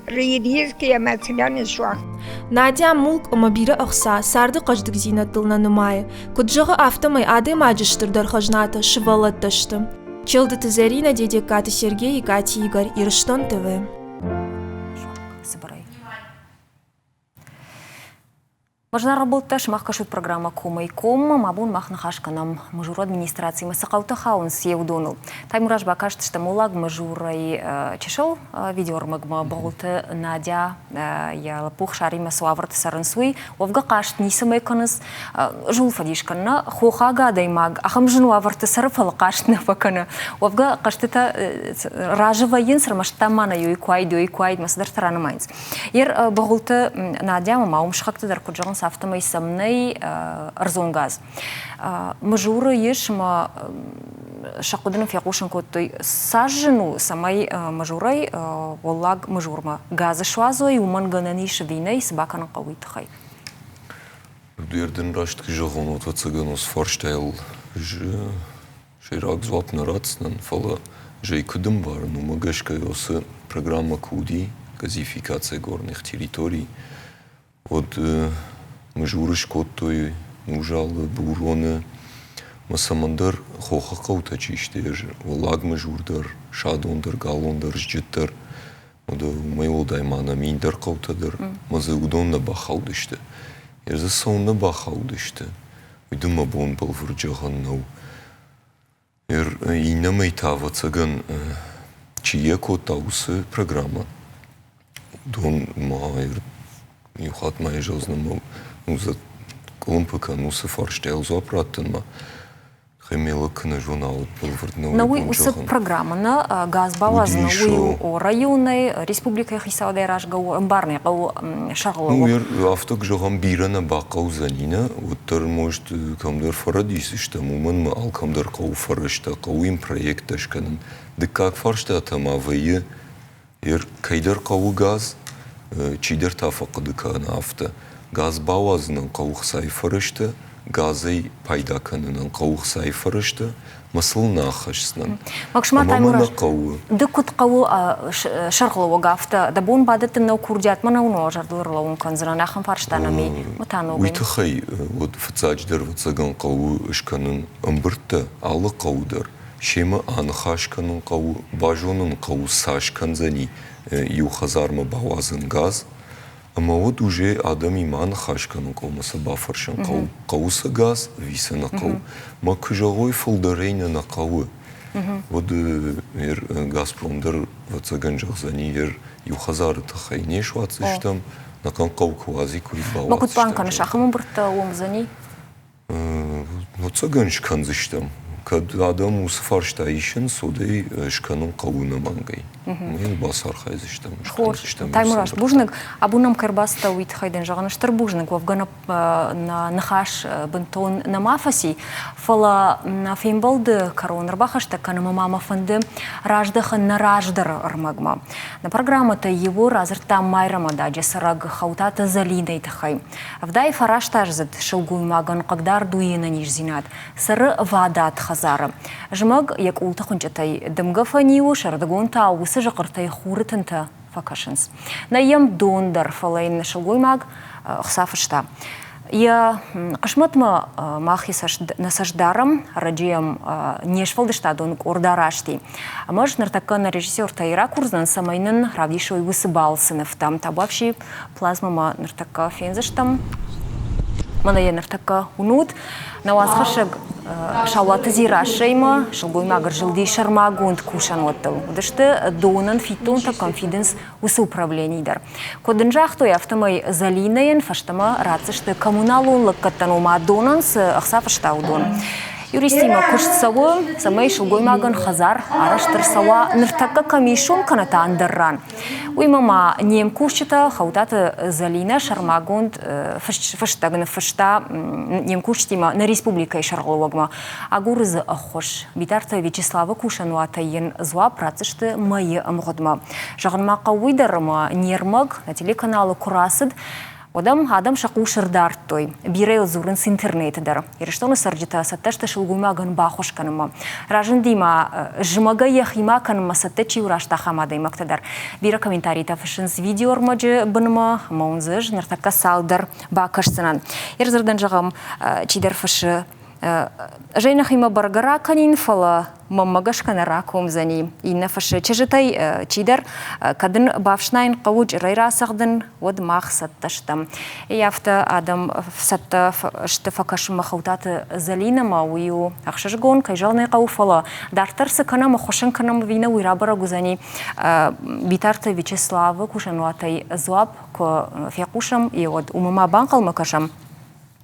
Редиски ӕмӕ цынӕн суагъ. Надя мулк ӕмӕ бирӕ ӕхца царды хъӕздыгдзинӕдтыл нӕ нымайы. Куыд зӕгъы, афтӕмӕй адӕймаджы стырдӕр хӕзнатӕ сывӕллӕттӕ сты. Челдыты Зӕринӕ, Дедегкаты Сергей, Икъати Игорь, Ирыстон ТВ. Цыбырӕй. Базарабылттӕ сымах кӕсут программӕ Комӕй коммӕ. Мӕ бон мах ныхас кӕнӕм Мызуры администрацимӕ цы хъӕутӕ хауынц, йе уыдоныл. Таймураз бакастыстӕм Уӕллаг Мызурӕй чысыл видеоӕрмӕгмӕ Быгъуылты Надя йӕ лӕппу Хсаримӕ цы уавӕрты цӕрынц, уый. Уӕвгӕ хъаст ницӕмӕй кӕнынц, зул фӕдис кӕны. Хохаг адӕймаг ахӕм зын уавӕрты цӕры, фӕлӕ хъаст нӕ фӕкӕны. Уӕвгӕ хъӕстытӕ разы вӕййынц, ӕрмӕст та ма нӕ йой куайд, йой куайд, мӕ цыдӕртӕ ранымайынц. Ер Быгъуылты Надя ӕмӕ ма уым сыхӕгты дӕр куыд зӕгъынц, афтӕмӕй сӕм нӕй ӕрдзон газ. Мызуры ис ӕмӕ сӕ хъуыды нын фехъусын кодтой, цас зын у, цӕмӕй Мызурӕй Уӕллаг Мызурмӕ газы суадзой, уымӕн гӕнӕн ис ӕви нӕй, цы бакӕнын хъӕуы уый тыххӕй? Дӕр дын раст куы зӕгъон, ӕвӕццӕгӕн, уыцы фарстайыл сӕйраг дзуапп нӕ ратдзынӕн, фӕлӕ ӕз ӕй куыд ӕмбарын, уымӕ гӕсгӕ уыцы программӕ куы уыди газификация горных территорий, уӕд Мызуры скодтой Нузалы, Буроны ӕмӕ цӕмӕндӕр хохы хъӕутӕ чи сты, Уӕллаг Мызур дӕр, Садон дӕр, Галон дӕр, Зджыд дӕр, уымӕй уӕлдай ма нӕм ӕндӕр хъӕутӕ дӕр ӕмӕ дзы уыдон нӕ бахаудысты. Йе дзы цӕуылнӕ бахаудысты, уый дын мӕ бон бӕлвырд зӕгъын нӕу. Иннӕмӕй та, ӕвӕццӕгӕн, чи йӕ кодта, уыцы программӕ, уыдон ма иу хатт ма йӕ зӕгъдзынӕн, къуылымпы кӕн уыцы фарстайыл дзуапп раттынмӕ. Хемелы кӕнӕ журнал бӕлвырд нӕ На уый уыцы программӕ нӕ газ бауадзыны уый у районӕй, республикӕйы хицауадӕй аразгӕ у, ӕмбарынӕй хъӕуы сӕргълӕууӕг. Ну, афтӕ куы зӕгъӕм, бирӕ нӕ бахъӕудзӕни, нӕ, уӕддӕр, может, кӕмдӕр фӕрӕдисдзыстӕм, уымӕн ӕмӕ алкӕмдӕр хъӕуы фӕрӕзтӕ, хъӕуы йын проекттӕ скӕнын. Дыккаг фарста та ма вӕййы, Кӕйдӕр хъӕуы газ, чидӕр та фӕхъуыды кӕны афтӕ. Газ бауадзынӕн хъӕуы хцайы фӕрӕзтӕ, газӕй пайда кӕнынӕн хъӕуы хцайы фӕрӕзтӕ, мӕ сыл нӕ ахӕсдзынӕн. Максима Таймураз, ды куыд хъӕуы сӕргълӕууӕг афтӕ, дӕ бон бадӕттын нӕу курдиатмӕ нӕу нӕ зӕрдыл ӕрлӕууын кӕндзынӕн ахӕм фарста нӕм и, та ногӕй. Уый тыххӕй уӕд фыццаджыдӕр ӕвӕццӕгӕн хъӕуы скӕнын ӕмбырдтӕ алы хъӕуы дӕр. Семӕ аныхас кӕнын хъӕуы, базонын хъӕуы, цас кӕндзӕни иу хӕдзармӕ бауадзын газ. Ӕмӕ уӕд уже адӕмимӕ аныхас кӕнын хъӕуы ӕмӕ сӕ бафӕрсын хъӕуы, хъӕуы сӕ газ ӕви сӕ нӕ хъӕуы. Мӕ куы зӕгъой, фылдӕрӕй нӕ нӕ хъӕуы, уӕд Газпром дӕр ӕвӕццӕгӕн зӕгъдзӕни, ер иу хӕдзары тыххӕй не суадздзыстӕм, нӕхъӕн хъӕу куы уадзиккой, бауадздзыстӕм. Мӕ куыд план кӕныс, ахӕм ӕмбырдтӕ уым уыдзӕни? Ӕвӕццӕгӕн скӕндзыстӕм. Кӕд адӕм уыцы фарста исынц, уӕд ӕй скӕнын хъӕуы ӕнӕмӕнгӕй. Мы йыл бацархайдзыстӕм. Хорз. Таймураз, бузныг. Абон нӕм кӕй ӕрбацыдтӕ, уый тыххӕй дын зӕгъын стыр бузныг. Уӕвгӕ нӕ ныхас бынтон нӕма фӕци, фӕлӕ нӕ фембӕлды кӕрон ӕрбахӕстӕг кӕнӕм ӕмӕ мӕ фӕнды раздӕхын нӕ раздӕры ӕрмӕгмӕ. Нӕ программӕтӕй иуы радзырдта Майрӕмададжы цӕрӕг Хӕутаты Зӕлинӕйы тыххӕй. 79-аздзыд сылгоймагӕн хъыгдард у йе нӕниздзинад. Цӕры вадат хӕдзары. Зымӕг йӕ къулты хуынчъытӕй дымгӕ фӕниуы, сӕрдыгон та уыцы зыхъыртӕй хуры тынтӕ фӕкӕсынц. Нӕй йӕм дон дӕр, фӕлӕ йын сылгоймаг ӕхца фыста. Йӕ хъысмӕтмӕ мах нӕ цӕст дарӕм, ӕрӕджы йӕм не сфӕлдыстадон къорд арӕзти. Ӕмӕ ӕз ныртӕккӕ нӕ режиссертӕй ракурдзынӕн, цӕмӕй нын равдисой уыцы балцы нывтӕ. Табуафси, плазмӕмӕ ныртӕккӕ фендзыстӕм. Мӕнӕ йӕ ныртӕккӕ уынут. Нӕ уацхӕссӕг Саулаты Дзерассӕимӕ сылгоймаг ӕрзылди сӕрмагонд кусӕнуӕттыл. Уыдысты донӕн фиддонтӕ кӕм фидынц, уыцы управленийы дӕр. Куыд ын загътой, афтӕмӕй Зӕлинӕйӕн фӕстӕмӕ ратдзысты коммуналон лӕггӕдтӕн, ома донӕн цы ӕхца фыста, уыдон. Юристимӕ куыст цӕуы, цӕмӕй сылгоймагӕн хӕдзар арӕзт ӕрцӕуа ныртӕккӕ кӕм ис, уым кӕнӕ та ӕндӕр ран. Уыимӕ ма не мкусджытӕ Хӕутаты Зӕлинӕ сӕрмагонд фыстӕг ныффыста не мкусджытимӕ нӕ республикӕйы сӕргълӕууӕгмӕ. Агуры дзы ӕххуыс. Битарты Вячеславы кусӕнуатӕй йын дзуапп ратдзысты мӕйы ӕмгъуыдмӕ. Зӕгъын ма хъӕуы уый дӕр, ӕмӕ не рмӕг нӕ телеканалы куы рацыд, Уӕд ӕм адӕм сӕ хъус ӕрдардтой. Бирӕ йыл дзурынц интернеты дӕр. Ирыстоны цӕрджытӕ цӕттӕ сты сылгоймагӕн баххуыс кӕнынмӕ. Разынди ма зымӕгӕй йӕхимӕ кӕнынмӕ цӕттӕ чи у, раст ахӕм адӕймӕгтӕ дӕр. Бирӕ комментаритӕ фыссынц видеоӕрмӕджы бынмӕ, ӕмӕ уын дзы ӕз ныртӕккӕ цалдӕр бакӕсдзынӕн. Йе рдзырдӕн зӕгъӕм, чидӕр фыссы Ӕз ӕй нӕхимӕ бӕргӕ ракӕнин, фӕлӕ мӕнмӕ гӕсгӕ нӕ ракомдзӕни. Иннӕ фыссы чызджытӕй чидӕр, кӕд ын бафснайын хъӕуы чъырӕй рацӕгъдын, уӕд мах цӕттӕ стӕм. Ей, афтӕ адӕм цӕттӕ сты фӕкӕсынмӕ Хӕутаты Зӕлинӕмӕ, уый у ӕхсызгон, кӕй зӕгъын ӕй хъӕуы, фӕлӕ дарддӕр цы кӕнӕм, ӕххуыс ын кӕнӕм ӕви нӕ, уый рабӕрӕг уыдзӕни Битарты Вячеславы кусӕнуатӕй дзуапп куы фехъусӕм, уӕд уымӕ ма банхъӕлмӕ кӕсӕм.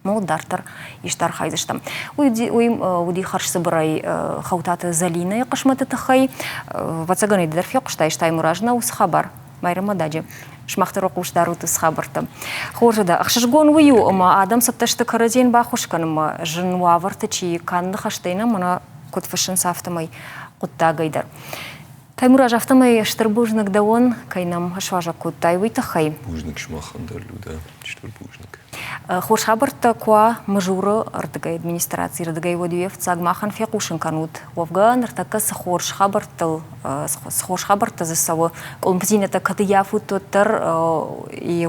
Мол дарддӕр исты архайдзыстӕм. Уый уыди хӕрзцыбырӕй Хӕутаты Зӕлинӕйы хъысмӕты тыххӕй. Ӕвӕццӕгӕн ӕй ды дӕр фехъуыстай, Таймураз нӕ уыцы хабар. Майрӕмададжы сымах дӕр хъус дарут уыцы хабӕрттӕм. Хорз дӕ. Ӕхсызгон уый у, ӕмӕ адӕм цӕттӕ сты кӕрӕдзийӕн баххуыс кӕнынмӕ, зын уавӕрты чи канд ныхӕстӕй нӕ, мӕнӕ куыд фыссынц, афтӕмӕй хъуыддагӕй дӕр. Таймураз, афтӕмӕй стыр бузныг дӕуӕн, кӕй нӕм суазӕг кодтай, уый тыххӕй. Бузныг сымахӕн дӕр, Людӕ, стыр бузныг. Хорз хабӕрттӕ куы уа Мызуры ӕрдыгӕй, администрацийы рдыгӕй, уӕд уе фцӕг махӕн фехъусын кӕнут. Уӕвгӕ, ныртӕккӕ цы хорз хабӕрттыл, цы хорз хабӕрттӕ дзы цӕуы, къуылымпыдзинӕдтӕ кӕд ӕййафут, уӕддӕр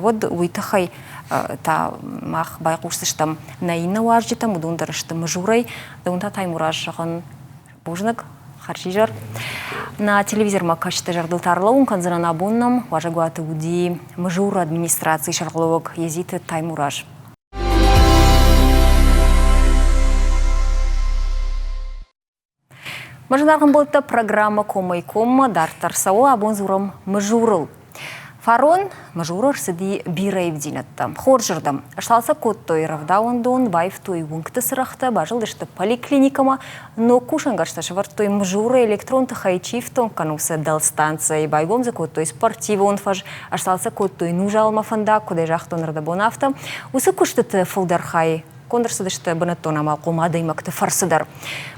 уӕд уый тыххӕй та мах байхъусдзыстӕм нӕ иннӕ уазджытӕм, уыдон дӕр сты Мызурӕй. Дӕуӕн та, Таймураз, зӕгъын, Бузныг, хӕрзизӕр. Нӕ телевизормӕ кӕсджыты зӕрдыл та ӕрлӕууын кӕндзынӕн абон нӕм уазӕгуаты уыди Мызуры администрацийы сӕргълӕууӕг Езиты Таймураз. Мӕ зынаргъ ӕмбӕлттӕ, программӕ Комӕй-коммӕ дарддӕр цӕуы. Абон дзурӕм Мызурыл. Фарон Мызуры рцыди бирӕ ивддзинӕдтӕ. Хорзырдӕм. Сцалцӕг кодтой рӕвдауӕндон, баивтой уынгты цырӕгътӕ, базылдысты поликлиникӕмӕ, ног кусӕнгӕрзтӕ сӕвӕрдтой Мызуры электрон тыхӕй чи ифтонг кӕны, уыцы дӕлстанцӕйы, байгом дзы кодтой спортивон фӕз, ӕрцалцӕг кодтой Нузалмӕ фӕндаг, куыд ӕй загътон ӕрдӕбон, афтӕ. Уыцы куыстыты фылдӕр хай конд ӕрцыдысты бынӕттон амалхъом адӕймӕгты фӕрцы дӕр.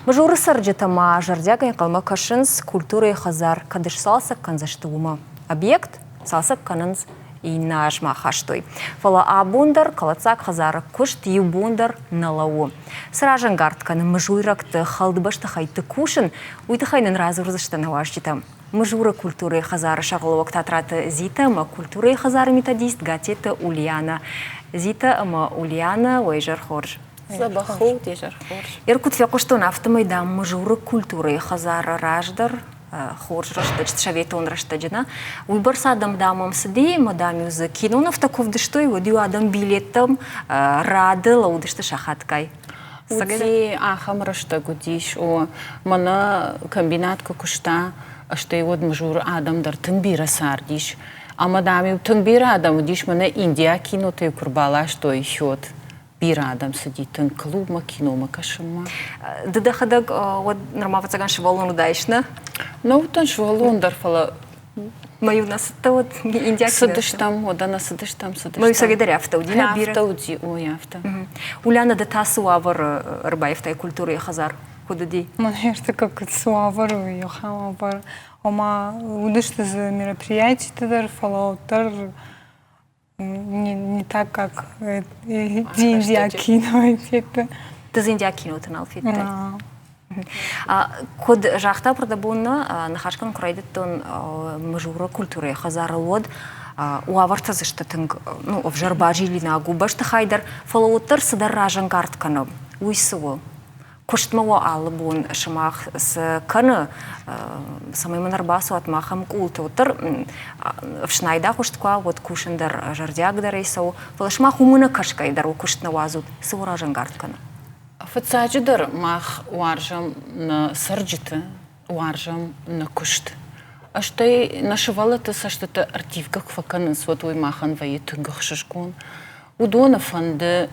Мызуры цӕрджытӕ ма зӕрдиагӕй ӕнхъӕлмӕ кӕсынц, культурӕйы хӕдзар кӕд сцалцӕг кӕндзысты, уымӕ. Объект цалцӕг кӕнынц иннӕ азмӕ хастой. Фӕлӕ абон дӕр кӕлӕддзаг хӕдзары куыст иу бон дӕр нӕ лӕууы. Цы разӕнгард кӕны мызуйрӕгты хӕлд бӕстыхӕйтты кусын, уый тыххӕй нын радзурдзысты нӕ уазджытӕ. Мызуры культурӕйы хӕдзары сӕргълӕууӕг Татраты Зитӕ ӕмӕ культурӕйы хӕдзары методист Гатеты Ульянӕ. Зитӕ ӕмӕ Ульянӕ, уӕ изӕр хорз. Дзӕбӕх у, де зӕр хорз. Ер куыд фехъуыстон, афтӕмӕй, дам, Мызуры культурӕйы хӕдзары раздӕр хорз рӕстӕджы, советон рӕстӕджы нӕ, уыйбӕрц адӕм, дам, ӕм цыди, ӕмӕ, дам-иу дзы кинонывтӕ куы вдыстой, уӕд-иу адӕм билеттӕм рады лӕууыдысты сахатгай. Уыди ахӕм рӕстӕг уыдис, о, мӕнӕ комбинат куы куыста, стӕй уӕд Мызуры адӕм дӕр тынг бирӕ цардис. Ӕмӕ, дам-иу тынг бирӕ адӕм уыдис, мӕнӕ Индиаг кинотӕ куы рбаластой счет, бирӕ адӕм цыди тынг клубмӕ, киномӕ кӕсынмӕ. Ды дӕхӕдӕг уӕд нырма ӕвӕццӕгӕн сывӕллон уыдаис, нӕ? Нӕ уыдтӕн сывӕллон дӕр, фӕлӕ Ма-иу нӕ цыдтӕ уӕд индиаг Цыдыстӕм, уӕдӕ нӕ цыдыстӕм, цыдыстӕм. Ма-иу сӕгӕй дӕр афтӕ уыди, нӕ бирӕ? Афтӕ уыди, ой, афтӕ. Уляна, ды та цы уавӕры ӕрбаивтай культурӕйы хӕдзар? Куыд уыди? Мӕнӕ куыд цы уавӕры уый, ахӕм уавӕр. Ома, уыдысты дзы мероприятитӕ дӕр, фӕлӕ уӕддӕр не, не так, как индиаг кино федта. Ты индиаг киноты нал федтай? Куыд загъта Продобонна, ныхас кӕнын куы райдыдтон Мызуры культурӕйы хӕдзарыл, уӕд уавӕртӕ дзы сты тынг ну, ӕвзӕр базилинаг у бӕстыхай дӕр, фӕлӕ уӕддӕр цыдӕр разӕнгард кӕны. Уый цы у? Куыстмӕ уӕ алы бон сымах цы кӕны, цӕмӕй мын ӕрбацӕуат махӕм къулты, уӕддӕр ӕфснайд агъуыст куы уа, уӕд кусын дӕр зӕрдиагдӕрӕй цӕуы. Фӕлӕ сымах уымӕ нӕ кӕсгӕйӕ дӕр уӕ куыст нӕ уадзут, цы уӕ разӕнгард кӕны? Фыццаджыдӕр мах уарзӕм нӕ цӕрджыты, уарзӕм нӕ куыст. Стӕй нӕ сывӕллӕтты цӕстытӕ ӕрттивгӕ куы фӕкӕнынц, уӕд уый махӕн вӕййы тынг ӕхсызгон. Уыдоны фӕнды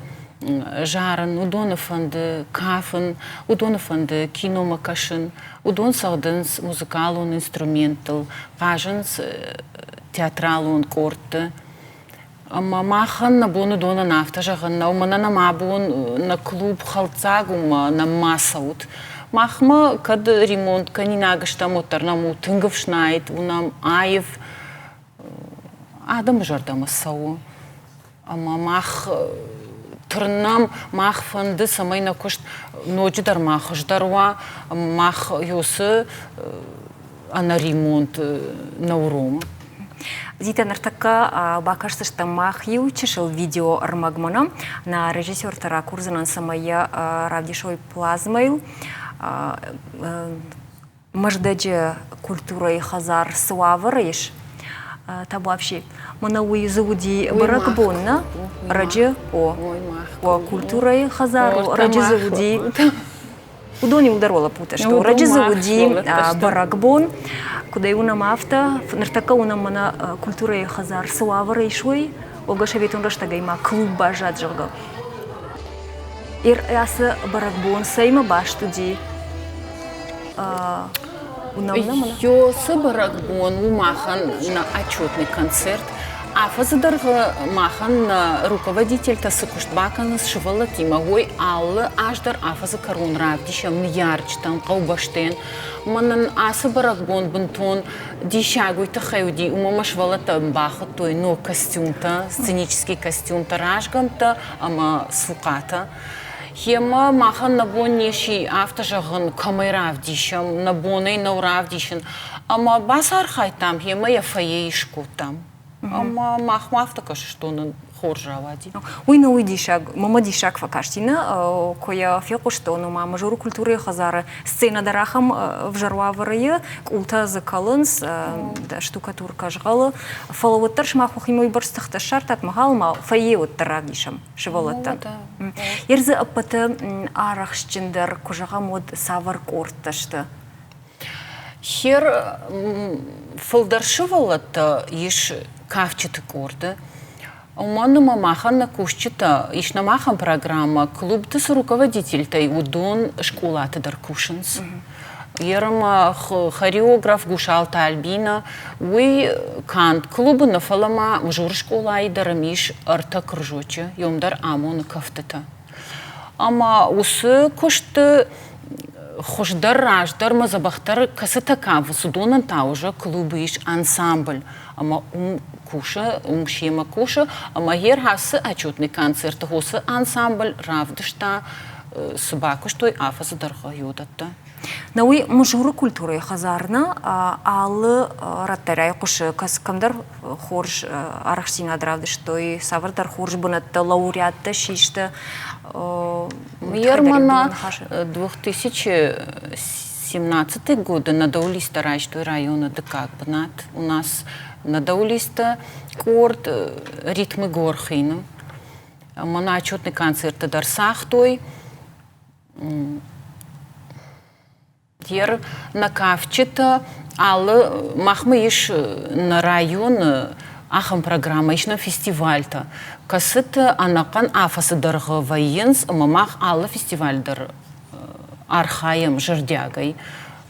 зарын, уыдоны фӕнды кафын, уыдоны фӕнды киномӕ кӕсын, уыдон цӕгъдынц музыкалон инструменттыл, хъазынц театралон къордты. Ӕмӕ махӕн нӕ бон уыдонӕн афтӕ зӕгъын нӕу, мӕнӕ нӕм абон нӕ клуб хӕлддзаг у мӕ нӕм ма цӕут. Махмӕ кӕд ремонт кӕнинаг стӕм, уӕддӕр нӕм у тынг ӕфснайд, у нӕм аив, адӕмы зӕрдӕмӕ цӕуы. Ӕмӕ мах тырнӕм, мах фӕнды, цӕмӕй нӕ куыст ноджыдӕр ма хуыздӕр уа, мах уыцы ӕнӕремонт нӕ уромы. Зитӕ, ныртӕккӕ бакӕсдзыстӕм мах иу чысыл видеоӕрмӕгмӕ нӕ. Нӕ режиссертӕ ракурдзынӕн, цӕмӕй йӕ равдисой плазмӕйыл. Мӕздӕджы культурӕйы хӕдзар цы уавӕры ис, табуафси, мӕнӕ уый дзы уыди бӕрӕгбон, нӕ? Раджы, о, о, культурӕйы хӕдзар, раджы дзы уыди Уыдон иуылдӕр уӕлӕппутӕ сты. Раджы дзы уыди бӕрӕгбон, куыд ӕй уынӕм, афтӕ. Ныртӕккӕ уынӕм мӕнӕ культурӕйы хӕдзар цы уавӕры ис, уый. Уӕвгӕ советон рӕстӕгӕй ма клуб баззад, зӕгъгӕ. Ацы бӕрӕгбон цӕимӕ баст уыди? Ёсы бӕрӕгбон у махӕн нӕ отчетный концерт. Афӕдзы дӕргъы махӕн нӕ руководительтӕ цы куыст бакӕнынц сывӕллӕттимӕ, уый алы аз дӕр афӕдзы кӕрон равдисӕм ныййарджытӕн, хъӕубӕстӕн. Мӕнӕн ацы бӕрӕгбон бынтон диссаг уый тыххӕй уыди, уымӕ мӕ сывӕллӕттӕ бахуыдтой ног костюмтӕ, сценический костюмтӕ, разгӕмттӕ ӕмӕ цухъатӕ. Йемӕ махӕн нӕ бон не сси афтӕ зӕгъын, кӕмӕй равдисӕм, нӕ бонӕй нӕу равдисын. Ӕмӕ бацархайдтам, йемӕ йӕ фойейы скодтам. Ӕмӕ махмӕ афтӕ кӕсыстон хорз рауади. Уый нӕ уый диссаг, мӕмӕ диссаг фӕкасти, нӕ, куы йӕ фехъуыстон, ома Мызуры культурӕйы хӕдзары сценӕ дӕр ахӕм ӕвзӕр уавӕры къултӕ дзы кӕлынц, штукатуркӕ згъӕлы. Фӕлӕ уӕддӕр сымах уӕхимӕ уыйбӕрц тыхтӕ ссардтат, мӕгъӕл ма фойейы уӕддӕр равдисӕм. сывӕллӕттӕн. Ер дзы ӕппӕты арӕхстджындӕр, куы зӕгъӕм, уӕд цавӕр къордтӕ сты? Хер фылдӕр сывӕллӕттӕ ис кафджыты къорды. Уымӕн ӕмӕ махӕн нӕ кусджытӕ, ис нӕм ахӕм программӕ, клубты цы руководительтӕй, уыдон скъолаты дӕр кусынц. Ермӕ хореограф Гусалты Альбина, уый канд клубы нӕ, фӕлӕ ма Мызуры скъолайы дӕр ӕм ис ӕртӕ кружочы, иум дӕр амоны кӕфтытӕ. Ӕмӕ уыцы куысты хуыздӕр раздӕр мӕ дзӕбӕхдӕр кӕцытӕ кафынц, уыдонӕн та уже клубы ис ансамбль ӕмӕ уым кусы, уым семӕ кусы ӕмӕ йе ацы отчетный концерты уыцы ансамбль равдыста, цы бакуыстой афӕдзы дӕргъы уыдӕттӕ. На уый Мызуры культурӕйы хӕдзар нӕ алы рӕттӕ райхъуысы, кӕмдӕр хорз арӕхстдзинад равдыстой, цавӕрдӕр хорз бынӕттӕ, лауреаттӕ систы. Ермана 2017 годы Надоулиста райстой районы дыккаг бынат. У нас Надоулиста къорд «Ритмы Горхины». Ӕмӕ нӕ отчетный концертты дӕр цагътой. Ер нӕ кафджытӕ алы махмӕ ис нӕ районы ахӕм программӕ, ис нӕм фестивальтӕ, кӕцыты ӕнӕхъӕн афӕдзы дӕргъы вӕййынц ӕмӕ мах алы фестиваль дӕр архайӕм зӕрдиагӕй.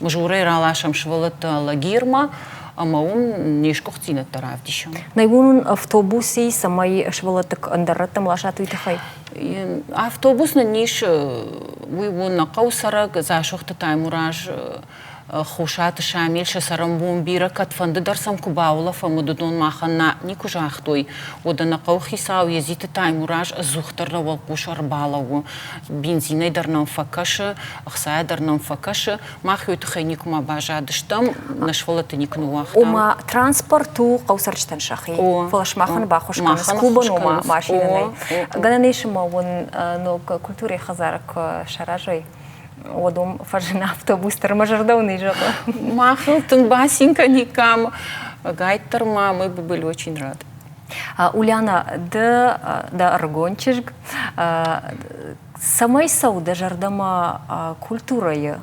Мызурӕй раласӕм сывӕллӕтты Алагирмӕ ӕмӕ уым не сгуыхтдзинӕдтӕ равдисӕм. Нӕ уын автобуси, цӕмӕй сывӕллӕтты ӕндӕр рӕттӕм ласат, уый тыххӕй? Автобус нын ис, уый у нӕ хъӕуы цӕрӕг Дзасохты Таймураз, Хосаты Шамил сӕ цӕрӕнбон бирӕ кӕдфӕнды дӕр сӕм куы баулӕфӕм, уыдон махӕн нӕ никуы загътой. Уӕдӕ нӕ хъӕуыхицау Едзиты Таймураз ӕдзухдӕр нӕ уӕлхъус ӕрбалӕууы. Бензинӕй дӕр нӕм фӕкӕсы, ӕхцайӕ дӕр нӕм фӕкӕсы. Мах уый тыххӕй никуыма баззадыстӕм, нӕ сывӕллӕтты никуы ныууагътам. Ома транспорт у хъӕуцӕрджытӕн сӕхи, фӕлӕ сымахӕн баххуыс кӕнынц клубӕн, ома машинӕнӕй. Гӕнӕн ис ӕмӕ уын ног культурӕйы хӕдзары куы саразой, уӕд уым фӕзына автобус дӕр, мӕ зӕрдӕ уын зӕгъы. Махыл тынг бацин кӕниккам, ӕгайтдӕр ма мы бы были очень рады. Ульяна, ды дӕ ӕрыгон чызг, Цӕмӕй цӕуы дӕ зӕрдӕмӕ культурӕйы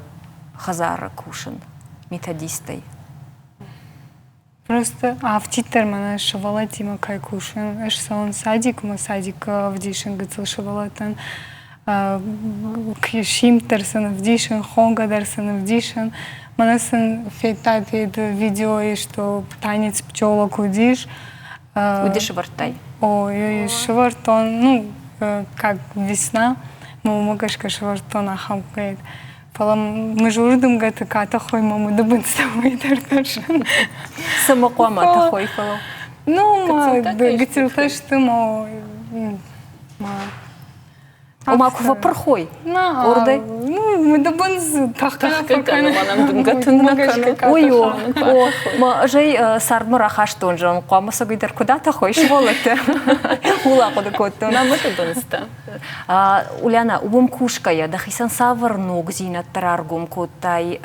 хӕдзары кусын методистӕй? Просто афтиддӕр мӕнӕ сывӕллӕттимӕ кӕй кусын. Ӕз цӕуын садикмӕ, садикы ӕвдисын гыццыл сывӕллӕттӕн. Симд дӕр сын ӕвдисын, хонгӕ дӕр сын ӕвдисын. Мӕнӕ сын федтат видеойы, что танец пчелок уыдис. Уды сывӕрдтай? Ой, сывӕрдтон, ну, как весна, уымӕ гӕсгӕ сывӕрдтон ахӕм хъед. Фӕлӕ мызуры дымгӕты катӕхой мӕ мыдыбындзтӕ уый дӕр тӕрсын. Цӕмӕ хъуамӕ тӕхой, фӕлӕ? Ну, гыццылтӕ сты, ма Ома куы фӕпырх уой, ордӕй? Ну, мыдыбындз тӕхгӕ фӕкӕны. Дымгӕ тынг нӕ кӕны. Ой, о, о, ма ӕз ӕй цардмӕ рахастон, зӕгъын, хъуамӕ сӕ дӕр куыд атӕхой сывӕллӕттӕ. Ууыл ахъуыды кодтон. Нӕ мыдыбындзтӕ. Уляна, уым кусгӕйӕ дӕхицӕн цавӕр ногдзинӕдтӕ раргом кодтай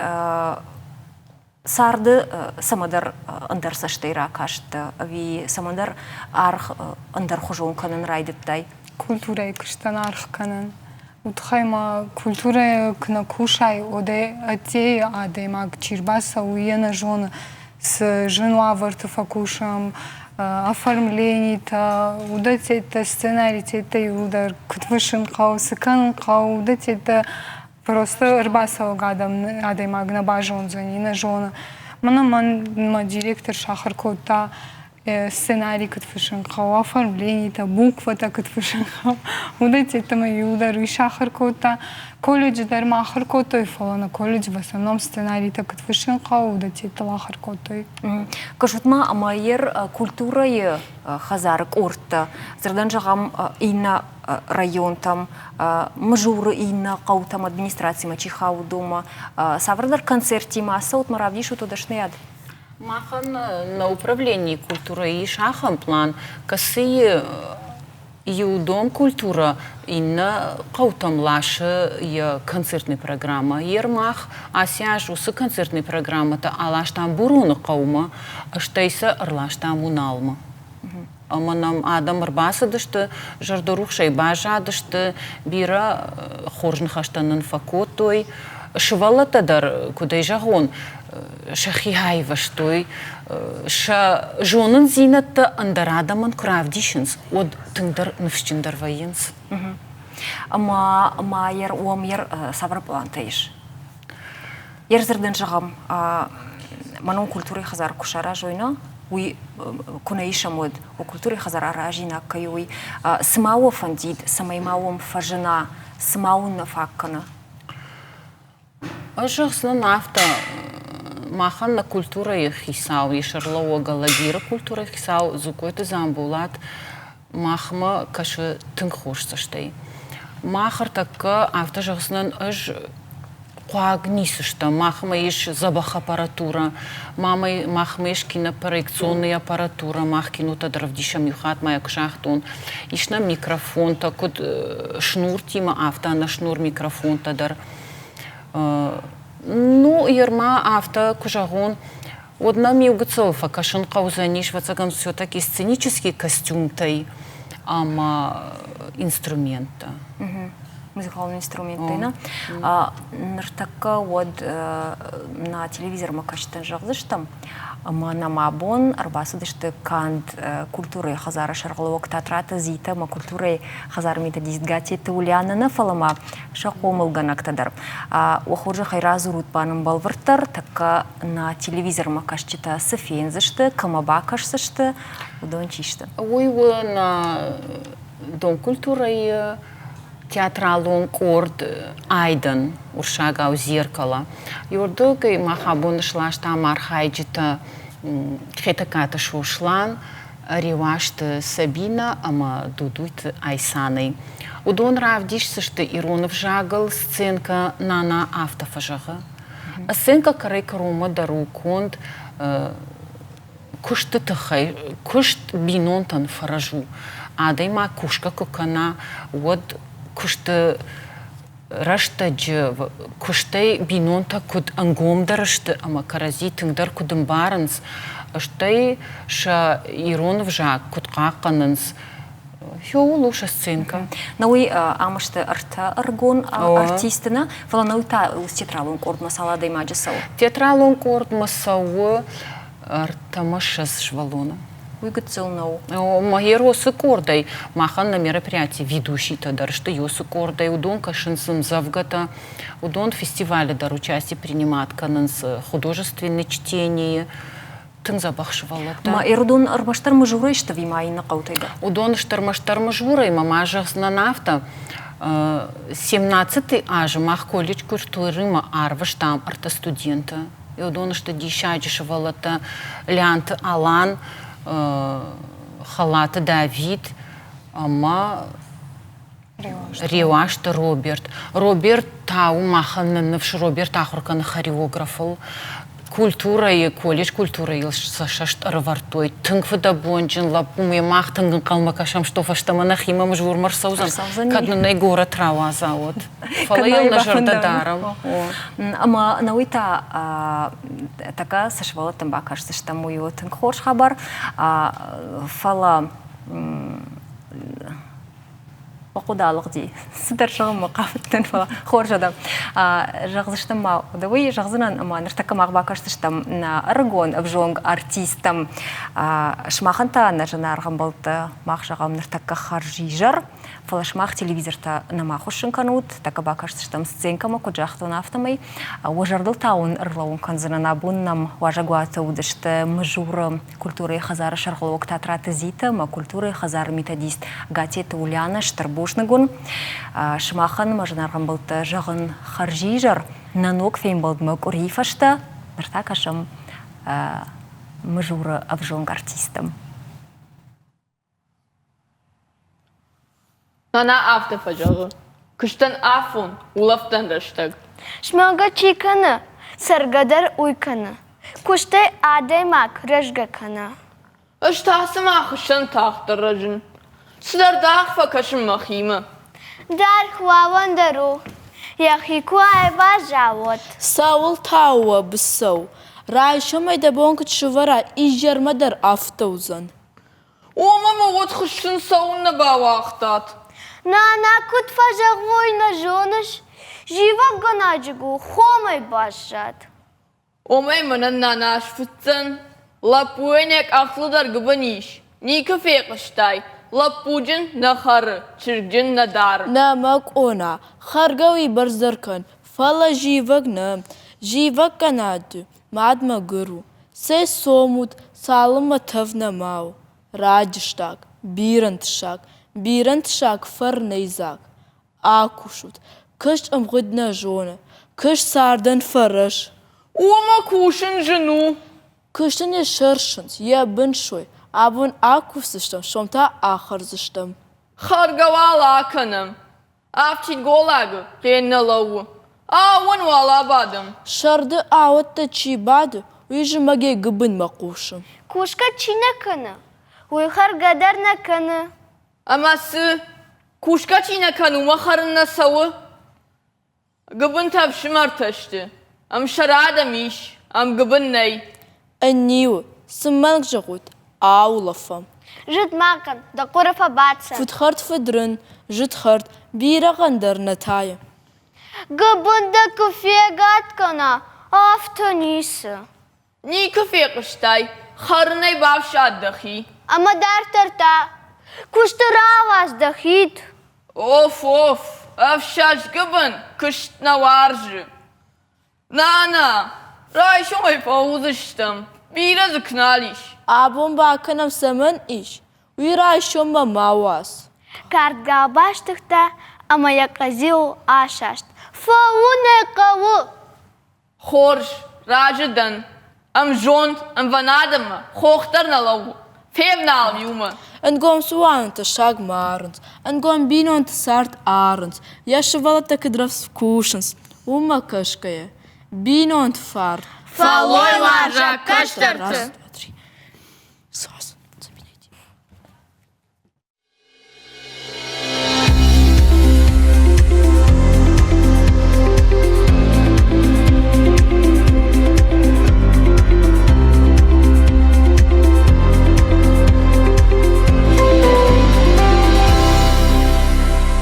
Царды цӕмӕдӕр ӕндӕр цӕстӕй ракасттӕ ӕви цӕмӕндӕр аргъ ӕндӕрхуызон кӕнын райдыдтай? Культурӕйы куыстӕн аргъ кӕнын. Уый тыххӕй ма культурӕйы куы нӕ кусай, уӕд ӕй ӕддейы адӕймаг чи рбацӕуы, уый йӕ нӕ зоны, цы зын уавӕрты фӕкусӕм, оформленитӕ, уыдӕттӕ, сценаритӕ иууылдӕр куыд фыссын хъӕуы, цы кӕнын хъӕуы, уыдӕттӕ Просто ӕрбацӕуӕг адӕм адӕймаг нӕ базондзӕни, нӕ зоны. Мӕнӕ мӕн мӕ директор сахуыр кодта сценарий куыд фыссын хъӕуы, оформленитӕ, буквӕтӕ куыд фыссын хъӕуы. Уыдӕттӕ мӕ иуылдӕр уый сахуыр кодта. Колледжы дӕр ма ахуыр кодтой, фӕлӕ нӕ колледжы в основном сценаритӕ куыд фыссын хъӕуы, уыдӕттӕ ахуыр кодтой. Кӕсут ма ӕмӕ йе культурӕйы хӕдзары къордтӕ, дзырдӕн зӕгъӕм, иннӕ районтӕм, Мызуры иннӕ хъӕутӕм, администрацимӕ чи хауы, уыдонмӕ цавӕрдӕр концерттимӕ ацӕут ма равдисут уӕ дӕсныйад? Махӕн нӕ управленийы культурӕйы ис ахӕм план, кӕцыйы иу дом культурӕ иннӕ хъӕутӕм ласы йӕ концертный программӕ. Ер мах ацы аз уыцы концертный программӕтӕ аластам Буроны хъӕумӕ, стӕй сӕ ӕрластам Уыналмӕ. Ӕмӕ нӕм адӕм ӕрбацыдысты, зӕрдӕрухсӕй баззадысты, бирӕ хорз ныхӕстӕ нын фӕкодтой. Сывӕллӕттӕ дӕр, куыд ӕй зӕгъон, сӕхи аивӕзтой, сӕ зонындзинӕдтӕ ӕндӕр адӕмӕн куы равдисынц, уӕд тынгдӕр ныфсджындӕр вӕййынц. Ӕмӕ ма уӕм цавӕр пълантӕ ис? Йе рдзырдӕн зӕгъӕм, мӕнон культурӕйы хӕдзар куы саразой, нӕ, уый куы нӕ исӕм, уӕд культурӕйы хӕдзар аразинаг кӕй у, уый цы ма уӕ фӕндид, цӕмӕй ма уӕм фӕзына, цы ма уын нӕ фаг кӕны? Ӕз зӕгъдзынӕн афтӕ, махӕн нӕ культурӕйы хицау, йӕ сӕргълӕууӕг Алагиры культурӕйы хицау Дзугкойты Дзамболат махмӕ кӕсы тынг хорз цӕстӕй. Мах ӕртӕккӕ афтӕ зӕгъдзынӕн, ӕз хъуаг ницы стӕм. Махмӕ ис дзӕбӕх аппаратурӕ, махмӕ ис кинопроекционный аппаратурӕ, мах кинотӕ дӕр ӕвдисӕм, иу хатт ма йӕ куы загътон. Ис нӕм микрофонтӕ, куыд шнуртимӕ, афтӕ ӕнӕшнур микрофонтӕ дӕр. Ну, ерма афтӕ куы зӕгъон, уӕд нӕм иу гыццыл фӕкӕсын хъӕудзӕнис, ӕвӕццӕгӕн, все-таки сценический костюмтӕй ӕмӕ инструменттӕ. Музыкалон инструменттӕй, нӕ? Ныртӕккӕ уӕд нӕ телевизормӕ кӕсджытӕн зӕгъдзыстӕм, ӕмӕ нӕм абон ӕрбацыдысты канд культурӕйы хӕдзары сӕргълӕууӕг Татраты Зитӕ ӕмӕ культурӕйы хӕдзары методист Гатеты Ульянӕ нӕ, фӕлӕ ма сӕ хъомылгӕнӕгтӕ дӕр. Уӕ хорзӕхӕй радзурут ма нын бӕлвырддӕр, тӕккӕ нӕ телевизормӕ кӕсджытӕ цы фендзысты, кӕмӕ бакӕсдзысты, уыдон чи сты? Уый у нӕ Дом культурӕйы театралон къорд Айдӕн, уырыссагау «Зеркало». Иуырдыгӕй мах абон сластам архайджытӕ Хетӕгкаты Сослан, Реуазты Сабинӕ ӕмӕ Дудуйты Айсанӕй. Уыдон равдисдзысты ирон ӕвзагыл сценкӕ «Нана афтӕ фӕзӕгъы». Сценкӕ кӕрӕй-кӕронмӕ дӕр у конд куысты тыххӕй. Куыст бинонтӕн фӕрӕз у. Адӕймаг кусгӕ куы кӕна, уӕд куысты рӕстӕджы куыстӕй бинонтӕ куыд ӕнгомдӕр сты ӕмӕ кӕрӕдзи тынгдӕр куыд ӕмбарынц, стӕй сӕ ирон ӕвзаг куыд хъахъхъӕнынц, Хиуыл у сӕ сценкӕ. На уый ам сты ӕртӕ ӕрыгон артисты нӕ, фӕлӕ науый та театралон къордмӕ цал адӕймаджы цӕуы? Театралон къордмӕ цӕуы ӕртӕмӕ ссӕдз сывӕллоны. Уый гыццыл нӕу. Еросы къордӕй махӕн на мероприятии ведущийтӕ дӕр сты Ёсы къордӕй, уыдон кӕсынц ӕмдзӕвгӕтӕ, уыдон фестивалы дӕр участие принимат кӕнынц художественные чтения, тынг дзӕбӕх сывӕллӕттӕ. Ма Ӕрыдон ӕрмӕстдӕр Мызурӕй сты ӕви ма иннӕ хъӕутӕй дӕр? Уыдон сты ӕрмӕстдӕр Мызурӕй, мӕ ма зӕгъдзынӕн афтӕ. Семнадцатый азы мах колледж культурӕимӕ арвыстам ӕртӕ студенты. Уыдон сты диссаджы сывӕллӕттӕ Лианты Алан, Халаты Давид ӕмӕ Реуазты Роберт. Роберт та у махӕн нӕ ныфс. Роберт ахуыр кӕны хореографыл. Культурӕйы, колледж культурӕйыл сӕ цӕст ӕрӕвӕрдтой. Тынг фыдӕбонджын лӕппу, ме мах тынг ӕнхъӕлмӕ кӕсӕм, что фӕстӕмӕ нӕхимӕ мызурмӕ рцӕудзӕн, кӕд нын ӕй горӕт рауадза, уӕд. Фӕлӕ йыл нӕ зӕрдӕ дарӕм. Ӕмӕ науый та тӕккӕ цы сывӕллӕттӕм бакӕсдзыстӕм, уый у тынг хорз хабар. Фӕлӕ Хъуыды алыгъди. Цыдӕр зӕгъынмӕ хъавыдтӕн, фӕлӕ хорз адӕм. Зӕгъдзыстӕм ма уый зӕгъдзынӕн, ӕмӕ ныртӕккӕ мах бакӕсдзыстӕм нӕ ӕрыгон ӕвзонг артисттӕм. Сымахӕн та нӕ зынаргъ ӕмбӕлттӕ, мах зӕгъӕм ныртӕккӕ хӕрзизӕр, фӕлӕ сымах телевизортӕ нӕма хуыссын кӕнут, тӕккӕ бакӕсдзыстӕм сценкӕмӕ, куыд загътон, афтӕмӕй. Уӕ зӕрдыл та уын ӕрлӕууын кӕндзынӕн, абон нӕм уазӕгуаты уыдысты Мызуры культурӕйы хӕдзары сӕргълӕууӕг Татраты Зита ӕмӕ культурӕйы хӕдзары методист Гатеты Ульянӕ стыр бузныг уын. Сымахӕн мӕ зынаргъ ӕмбӕлттӕ зӕгъын хӕрзизӕр нӕ ног фембӕлдмӕ къуырийы фӕстӕ. Ныр та кӕсӕм Мызуры ӕвзонг артисттӕм. Нана афтӕ фӕзӕгъы: куыстӕн афон, улӕфтӕн рӕстӕг. Змӕлгӕ чи кӕны, цӕргӕ дӕр уый кӕны. Куыстӕй адӕймаг рӕзгӕ кӕны. Ӕз та цыма хуыссӕн тагъддӕр рӕзын. Цыдӕр даргъ фӕкӕсын мӕхимӕ. Даргъ уӕвӕн дӕр у, йӕхи куы айваза, уӕд. Цӕуыл та у уӕ быцӕу? Райсомӕй дӕ бон куыд сывӕра, изӕрмӕ дӕр афтӕ уыдзӕн. Омӕ мӕ уӕд хуыссын цӕуыннӕ бауагътат? Нана, куыд фӕзӕгъой, нӕ зоныс? Зивӕггӕнӕджы хомӕй баззад. Омӕ мӕнӕн нана сфыцдзӕн. Лӕппуйӕн йӕ къӕхтыл дӕр гуыбын ис. Никуы фехъуыстай, лӕппуджын нӕ хӕры, чызгджын нӕ дары. Нӕ, мӕ къона, хӕргӕ уыйбӕрц дӕр кӕн, фӕлӕ зивӕг нӕ. Зивӕггӕнаг ды, мад мӕгуыр у. Цӕй цомут, цалынмӕ тӕвд нӕма у. Раджыстаг, бирӕнтсаг, бирӕнтсаг фӕрнӕйдзаг. Акусут, куыст ӕмгъуыд нӕ зоны, куыст цардӕн фӕрӕз. Уымӕ кусын зын у. Куыст ын йӕ сӕрсынц, йӕ бын сой. Абон акусдзыстӕм, сом та ахӕрдзыстӕм. Хӕргӕ уал акӕнӕм. Афтид голлагы хъен нӕ лӕууы. Ауон уал абадӕм. Сӕрды ауӕттӕ чи бады, уый зымӕг йӕ гуыбынмӕ хъусы. Кусгӕ чи нӕ кӕны, уый хӕргӕ дӕр нӕ кӕны. Ӕмӕ цы? Кусгӕ чи нӕ кӕны, уымӕ хӕрын нӕ цӕуы? Гуыбынтӕ ӕфсымӕртӕ сты. Ӕмсӕр адӕм ис, ам гуыбын нӕй. Ӕниу, цы мӕнг зӕгъут, аулӕфӕм. Зыд ма кӕн, дӕ хъуыры фӕбаддзӕн. Фыдхӕрд фыдрын, зыдхӕрд, бирӕгъӕн дӕр нӕ тайы. Гуыбын дӕ куы фегад кӕна, афтӕ ницы. Никуы фехъуыстай, хӕрынӕй бафсад дӕхи. Ӕмӕ дарддӕр та куысты рауадз дӕ хид. Оф-оф, ӕфсӕст гуыбын куыст нӕ уарзы. Нана, райсомӕй фӕуыдзыстӕм, бирӕ дзы куы нал ис. Абон бакӕнӕм цӕмӕн ис, уый райсоммӕ ма уадз. Кӕрдгӕ бастыгъта ӕмӕ йӕ къӕдзил асаст. Фӕуын ӕй хъӕуы! Хорз, разы дӕн. Ӕмзонд, ӕмвӕнадӕммӕ хох дӕр нӕ лӕууы. Февналӕм иумӕ. Ӕнгом цуанонтӕ саг марынц, ӕнгом бинонты цард арынц, йӕ сывӕллӕттӕ куыд рӕвдз кусынц, уымӕ кӕсгӕйӕ. Бинонты фарн. Фӕллойуарзаг кӕстӕрты.